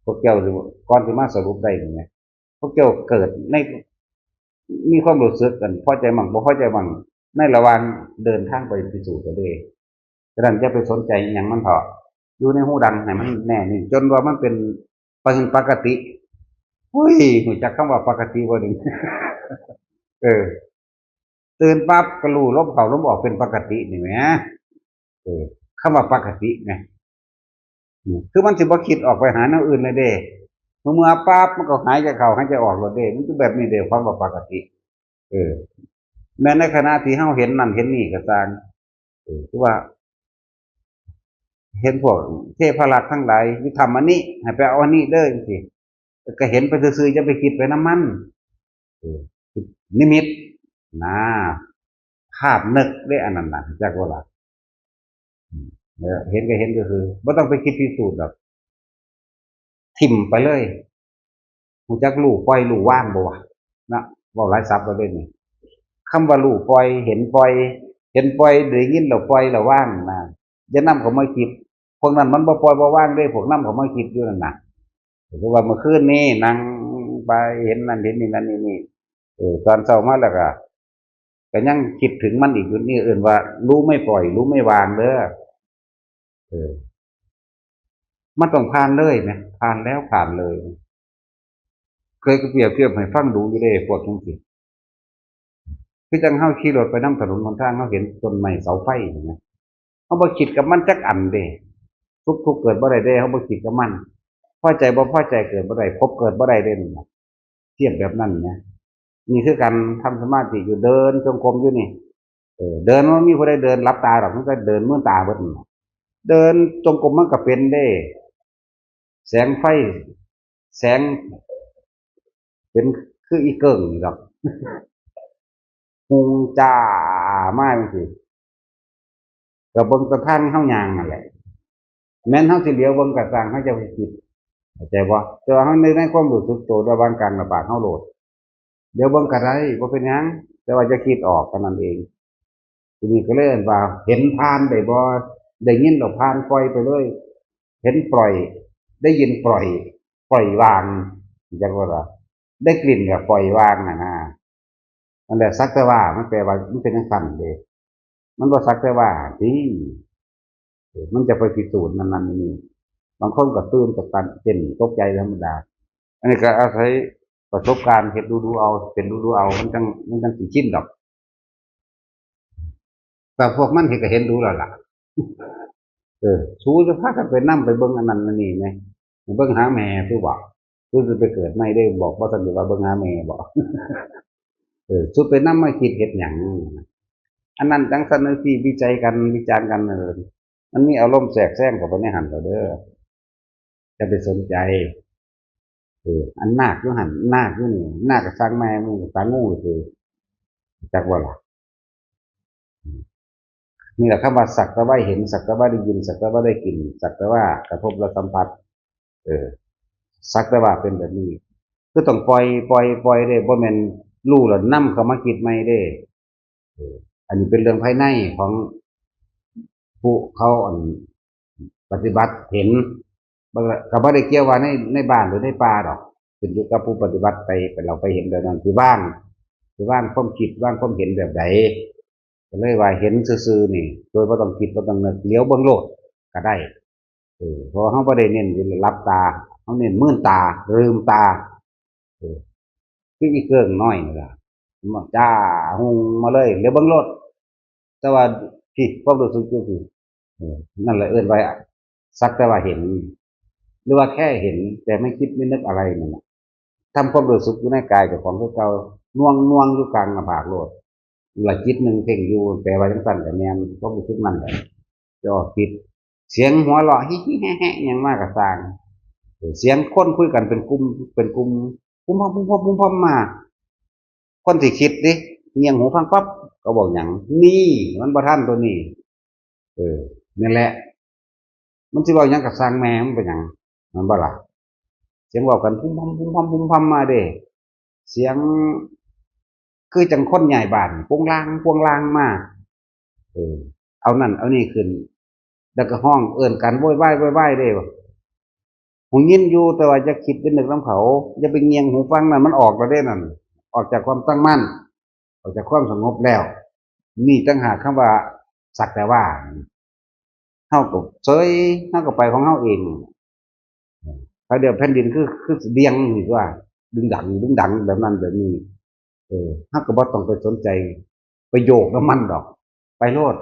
พวกเจ้าสิ ก่อนสิมาสรุปได้นี่นะ พวกเจ้าเกิดใน มีความรู้สึกกัน พอใจมั่ง บ่พอใจมั่ง ในระหว่างเดินทางไปพิสูจน์กันเด้ ฉะนั้นอย่าไปสนใจอิหยังมันเถาะ อยู่ในฮูดังให้มันแน่นิ่ง จนว่ามันเป็น เป็นปกติ เฮ้ย รู้จักคำว่าปกติบ่นี่ เออ ตื่นปั๊บก็รู้ลมเข้าลมออกเป็นปกตินี่แหม เออ คำว่าปกติไง อืม คือมันสิบ่คิดออกไปหาแนวอื่นเลยเด้ เมื่อปั๊บมันก็หายใจเข้าหายใจออกโลดเด้ มันคือแบบนี้เด้ ความว่าปกติ เออ แม้ในขณะที่เฮาเห็นนั่นเห็นนี่ก็ตาม เออ คือว่า เห็นพวกเทพรักษ์ทั้งหลายอยู่ถ้ำอันนี้ ให้ไปเอาอันนี้เด้อจังซี้ ก็เห็นไปซื่อๆ อย่าไปคิดไปนำมัน เออ นิมิต นะ ภาพนึกเด้อันนั้นน่ะ จักบ่ล่ะ อืม เออ เห็นก็เห็นซื่อๆ บ่ต้องไปคิดพิสูจน์ดอก ถิ่มไปเลย รู้จักรู้ปล่อยรู้วางบ่วะ นะ เว้าหลายศัพท์แล้วเด้นี่ คำว่ารู้ปล่อย เห็นปล่อย เห็นปล่อย ได้ยินแล้วปล่อยแล้ววางนะ อย่านำเข้ามาคิด พวกนั้นมันบ่ปล่อยบ่วางเด้ พวกนำเข้ามาคิดอยู่นั่นน่ะ คือว่าเมื่อคืนนี้นั่งไปเห็นนั่นเห็นนี่นั่นนี่นี่ เออ ตอนเช้ามาแล้วก็ ก็ยังคิดถึงมันอีกอยู่ นี่เอิ้นว่ารู้ไม่ปล่อย รู้ไม่วางเด้อ เออ มันต้องผ่านเลยนะ ผ่านแล้วผ่านเลย เคยเปรียบเทียบให้ฟังดูอยู่เด้ พวกจังซี่ คือจั่งเฮาขี่รถไปนำถนนหนทาง เฮาเห็นต้นไม้เสาไฟนี่นะ เฮาบ่คิดกับมันจักอันเด้ สุขทุกข์เกิดบ่ได้เด้ เฮาบ่คิดกับมัน พอใจบ่พอใจเกิดบ่ได้ ภพเกิดบ่ได้เด้ เทียบแบบนั้นนะ นี่คือการทำสมาธิอยู่ เดินจงกรมอยู่นี่ เออ เดิน บ่มีผู้ใดเดินหลับตาดอก มันก็เดินมืนตาเบิดนั่นน่ะ เดินจงกรมมันก็เป็นเด้ แสงไฟ แสง เป็นคืออีเกิ่งนี่ดอก หุงจ้ามาจังซี่ ก็เบิ่งแต่ทางเฮาย่างนั่นแหละ แม้นเฮาสิเหลียวเบิ่งก็ซ่าง เฮาจะไปคิด เข้าใจบ่ แต่ว่าเฮาใน ในความรู้สึกตัวระหว่างกลางหน้าผากเฮาโลด เดี๋ยวเบิ่งก็ได้ บ่เป็นหยัง แต่ว่าอย่าคิดออกเท่านั้นเอง ทีนี้ก็เลยเอิ้นว่า เห็นผ่านได้บ่ ได้ยินแล้วผ่าน ปล่อยไปเลย เห็นปล่อย ได้ยินปล่อย ปล่อยวาง จักว่าล่ะ ได้กลิ่นก็ปล่อยวางน่ะนะ นั่นแหละ สักแต่ว่า มันแปลว่า มันเป็นจังซั่นเด้ มันบ่สักแต่ว่าติ เออ มันจะไปพิสูจน์นั่นนั่นนี่ บางคนก็ตื่น ก็ตัน เต้นตกใจธรรมดา อันนี้ก็อาศัยประสบการณ์ เฮ็ดดูๆเอา เป็นดูๆเอา มันจั่ง มันจั่งสิชินดอก แต่พวกมันเฮ็ดก็เห็นดูแล้วล่ะ เออ สูจะพากันไปนำไปเบิ่งอันนั้นอันนี้แหม เบิ่งหาแม่ คือว่า คือสิไปเกิดใหม่เด้ บอก บ่ทันได้ว่าเบิ่งหาแม่บอก เออ สูไปนำมาคิดเฮ็ดหยัง อันนั้นจั่งซั่นจั่งซี้ วิจัยกัน วิจารณ์กัน เออ มันมีอารมณ์แทรกแซงเข้าไปในหั้นแล้วเด้อ อย่าไปสนใจ เออ อันนาคอยู่หั้น นาคอยู่นี่ นาคก็ซ่างแม่มึง ซ่างงูซื่อ จักว่าล่ะ นี่แหละคำว่าสักแต่ว่าเห็น สักแต่ว่าได้ยิน สักแต่ว่าได้กลิ่น สักแต่ว่ากระทบและสัมผัส เออ สักแต่ว่าเป็นแบบนี้ คือต้องปล่อย ปล่อย ปล่อยเด้ บ่แม่นรู้แล้วนำเข้ามาคิดใหม่เด้ เออ อันนี้เป็นเรื่องภายในของผู้เขา อัน ปฏิบัติเห็น บ่ ก็บ่ได้เกี่ยวว่าใน ในบ้านหรือในป่าดอก ขึ้นอยู่กับผู้ปฏิบัติไป ไป เราไปเห็นแบบนั้น สิวาง สิวางความคิด วางความเห็นแบบใด ก็เลยว่าเห็นซื่อๆนี่ โดยบ่ต้องคิดบ่ต้องนึก เหลียวเบิ่งโลดก็ได้ เออ เพราะว่าเราบ่ได้เน้นอยู่หลับตา เราเน้นมืนตา ลืมตา เออ คืออีเกิ่งน้อยนี่ล่ะ มันจ้า หุงมาเลย เหลียวเบิ่งโลด แต่ว่า พี้ ความรู้สึกอยู่พี้ เออ นั่นแหละเอิ้นว่า สักแต่ว่าเห็น หรือว่าแค่เห็น แต่ไม่คิดไม่นึกอะไรนั่นน่ะ ทำความรู้สึกอยู่ในกายเจ้าของคือเก่า หน่วงๆอยู่กลางหน้าผากโลด ละจิตหนึ่งเพ่งอยู่ แปลว่าจั่งซั่นก็แม่น ความรู้สึกนั่นแหละ จะออกจิต เสียงหัวเราะ ฮิฮิแฮะแฮะ หยังมาก็ซ่าง เสียงคนคุยกันเป็นกลุ่ม เป็นกลุ่ม พุ้มพำ พุ้มพำ พุ้มพำมา คนที่คิดดิ เงี่ยงหูฟังปั๊บ ก็บอกหยัง นี่ มันบ่ทันตัวนี้ เออ นั่นแหละ มันสิเว้าหยังก็ซ่างแม่มันเป็นหยัง มันบ่ล่ะ เสียงเว้ากันพุ้มพำ พุ้มพำ พุ้มพำมาเด้ เสียง คือจั่งคนย้ายบ้าน โปงลาง โปงลางมา เออ เอานั่นเอานี่ขึ้น แล้วก็ฮ้องเอิ้นกันโวยวาย โวยวายเด้ หูยินอยู่ แต่ว่าอย่าคิดไปนึกนำเขา อย่าไปเงี่ยงหูฟังนั่น มันออกแล้วเด้นั่น ออกจากความตั้งมั่น ออกจากความสงบแล้ว นี่ต่างหากคำว่าสักแต่ว่า เฮาก็เฉย เฮาก็ไปของเฮาเอง เขาเดียวแผ่นดินคือ คือเบี่ยงนี่ว่า ดึงดัง ดึงดังแบบนั้นแบบนี้ เออ เฮาก็บ่ต้องไปสนใจ ไปโยกนำมันดอก ไปโลด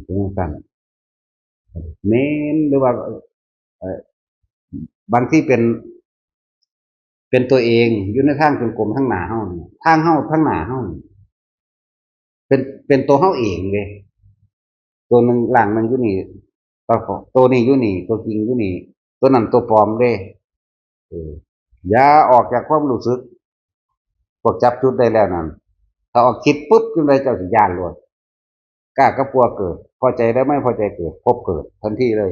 เป็นจั่งซั่น แม่น หรือว่า เอ่อ บางทีเป็น เป็นตัวเอง อยู่ในทางจงกรมทางหน้าเฮานี่ ทางเฮาทางหน้าเฮานี่ เป็น เป็นตัวเฮาเองเด้ ตัวหนึ่ง ร่างหนึ่งอยู่นี่ ตัว ตัวนี้อยู่นี่ ตัวจริงอยู่นี่ ตัวนั้นตัวปลอมเด้ เออ อย่าออกจากความรู้สึก พวกจับจุดได้แล้วนั่น ถ้าออกคิดปุ๊บ จั่งใดเจ้าสิย้านโลด กล้ากับกลัวเกิด พอใจและไม่พอใจเกิด ภพเกิดทันทีเลย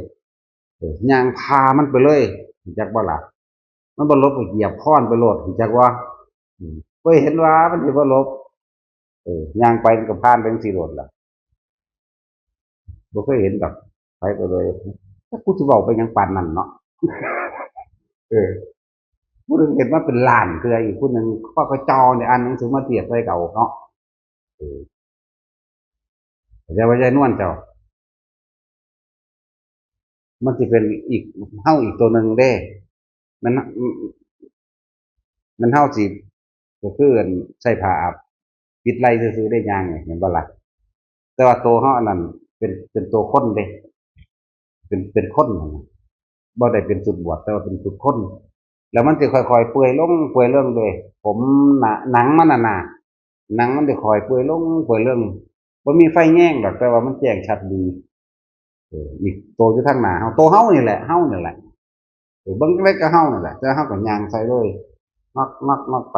เออ ย่างผ่ามันไปเลย รู้จักบ่ล่ะ มันบ่หลบก็เหยียบค้อนไปโลด รู้จักบ่ อืม บ่เห็นว่ามันสิบ่หลบ เออ ย่างไปมันก็ผ่านไปจั่งซี้โลดล่ะ บ่เคยเห็นดอก ไปก็เลย "จักกูสิเว้าไปหยังปานนั้นเนาะ" เออ ผู้หนึ่งเห็นมาเป็นล้านเทื่อ อีกผู้หนึ่งข้อก็จอเนี่ย อ่านหนังสือมาเทียบใส่เขาเนาะ เออ แต่ว่าใจนวลเจ้า มันสิเป็นอีก เฮาอีกตัวหนึ่งเด้ มัน มันเฮาสิ ก็คืออันใส่ผ้าอาบ ปิดไหล่ซื่อๆ ได้ย่างนี่ เห็นบ่ล่ะ แต่ว่าตัวเฮาอันนั้นเป็น เป็นตัวคนเด้ เป็น เป็นคนนั่นน่ะ บ่ได้เป็นชุดบวช แต่ว่าเป็นชุดคน แล้วมันสิค่อยๆ เปื่อยลง เปื่อยลงเด้ ผมหนา หนังมันน่ะนะ หนังมันสิค่อยเปื่อยลง เปื่อยลง บ่มีไฟแยงดอก แต่ว่ามันแจ้งชัดดี เออ อีกตัวอยู่ทางหน้าเฮา ตัวเฮานี่แหละ เฮานี่แหละ เออ เบิ่งจั่งใดก็เฮานั่นแหละ แต่เฮาก็ย่างใส่เลย งอก งอก งอกไป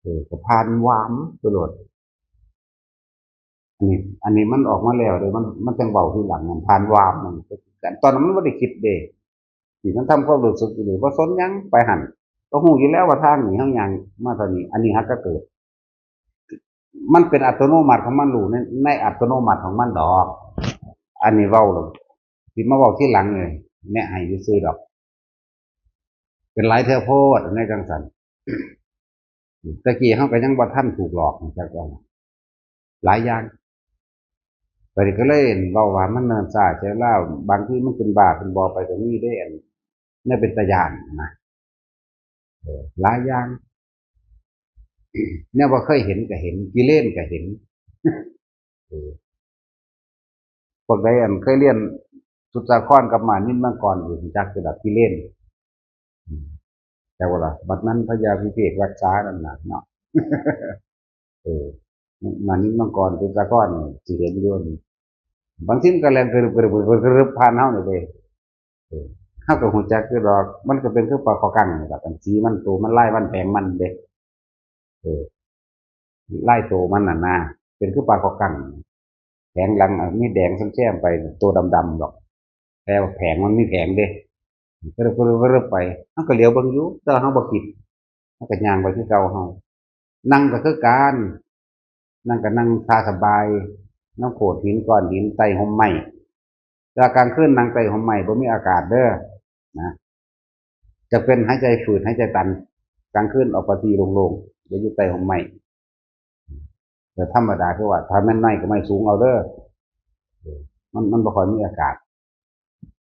เออ ก็ผ่านวามไปโลด อันนี้ อันนี้มันออกมาแล้วเด้ มัน มันจั่งเว้าทีหลัง มันผ่านวามมัน ตอนนั้นมันบ่ได้คิดเด้ ที่มันทำความรู้สึกอยู่นี่ บ่สนหยัง ไปหั่น ก็ฮู้อยู่แล้วว่าทางนี้เฮาย่างมาเท่านี้ อันนี้หากก็เกิด มันเป็นอัตโนมัติของมัน รู้ใน ในอัตโนมัติของมันดอก อันนี้เว้าแล้ว สิมาเว้าทีหลังเลย แนะให้ซื่อๆ ดอก เป็นหลายเทื่อโพดในจั่งซั้น แต่กี้เฮาก็ยังบ่ทันถูกหลอกจักว่า หลายอย่าง บัดนี้ก็เลยเว้าว่ามันเนิ่นช้าแค่ลาว บางทีมันเป็นบ้าเป็นบอไปก็มีเด้ อัน แนวเป็นตาย้านนะ เออ หลายอย่าง แนวบ่เคยเห็นก็เห็น กิเลนก็เห็น เออ พวกใดอันเคยเรียนสุดสาครกับมานินมังกรอยู่ รู้จักระดับกิเลน อืม แต่ว่าล่ะ บัดนั้นพญาวิเวกรักษานั่นน่ะเนาะ เออ มานินมังกรสุดสาครนี่สิเห็นอยู่นี่ บางทีมันก็แล่นกระดึบกระดึบกระดึบกระดึบผ่านเฮานี่เด้ เออ เฮาก็รู้จักอยู่ดอก มันก็เป็นคือปลาคอกังนี่ล่ะ อันสีมัน ตัวมัน ลายมัน แผงมันเด้ เออ ลายตัวมันน่ะนะ เป็นคือปลาคอกัง แผงหลัง อ่ะ มีแดงแซมๆ ไป ตัวดำๆ ดอก แต่ว่าแผงมันมีแผงเด้ กระดึบกระดึบกระดึบไป เฮาก็เหลียวเบิ่งอยู่ แต่ว่าเฮาบ่คิด เฮาก็ย่างไปคือเก่าเฮา นั่งก็คือกัน นั่งก็นั่งท่าสบาย นำโขดหินก้อนหิน ใต้ฮ่มไม้ แต่ว่ากลางคืนนั่งใต้ฮ่มไม้บ่มีอากาศเด้อ นะ จะเป็นหายใจฝืด หายใจตัน กลางคืนออกไปที่โล่งๆ อย่าอยู่ใต้ฮ่มไม้ แต่ธรรมดาคือว่า ถ้าแม่นไม้ก็ไม้สูงเอาเด้อ เออ มัน มันบ่ค่อยมีอากาศ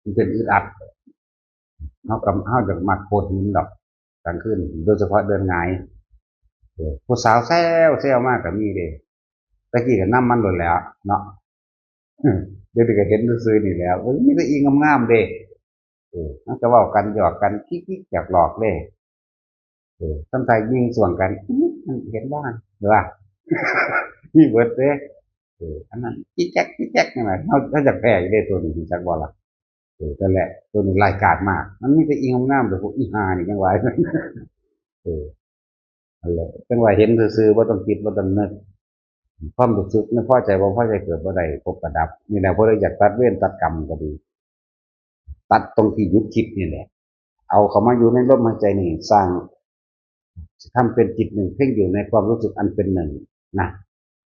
มันเป็นอึดอัด เฮาก็ เฮาจะมักโขดหินดอก กลางคืน โดยเฉพาะเดินหงาย เออ ผู้สาวแซวแซวมากก็มีเด้ ตะกี้ก็นำมันโลดแหล้วเนาะ เดี๋ยวนี้ก็เห็นซื่อๆ นี่แหล้ว เออ มีแต่อีงามๆ เด้ เออ มันก็เว้ากันหยอกกัน คิกๆ หยอกๆ เด้ เออ ทำท่ายิงสวนกัน อื้อ มันเห็นบ่ เห็นบ่ มีเบิดเด้ เออ อันนั้น จิกแจ๊ก จิกแจ๊ก นั่นน่ะ เฮา เฮาอยากแพ้อยู่เด้ ตัวนี้ รู้จักบ่ล่ะ เออ นั่นแหละ ตัวนี้ร้ายกาจมาก มันมีแต่อีงามๆ แต่พวกอีห่านี่จั่งว่า เออ นั่นแหละ จั่งว่าเห็นซื่อๆ บ่ต้องคิด บ่ต้องนึก ความรู้สึกไม่พอใจ บ่พอใจ เกิดบ่ได้ ภพก็ดับ นี่แหละ ผู้ใดอยากตัดเวรตัดกรรมก็ดี ตัดตรงที่หยุดคิดนี่แหละ เอาเข้ามาอยู่ในลมหายใจนี่ สร้าง ทำเป็นจิตหนึ่ง เพ่งอยู่ในความรู้สึกอันเป็นหนึ่งนะ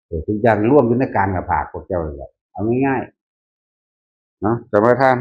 เออ ทุกอย่างรวมอยู่ในกลางหน้าผากพวกเจ้านี่แหละ เอาง่ายๆ เนาะ สมาทาน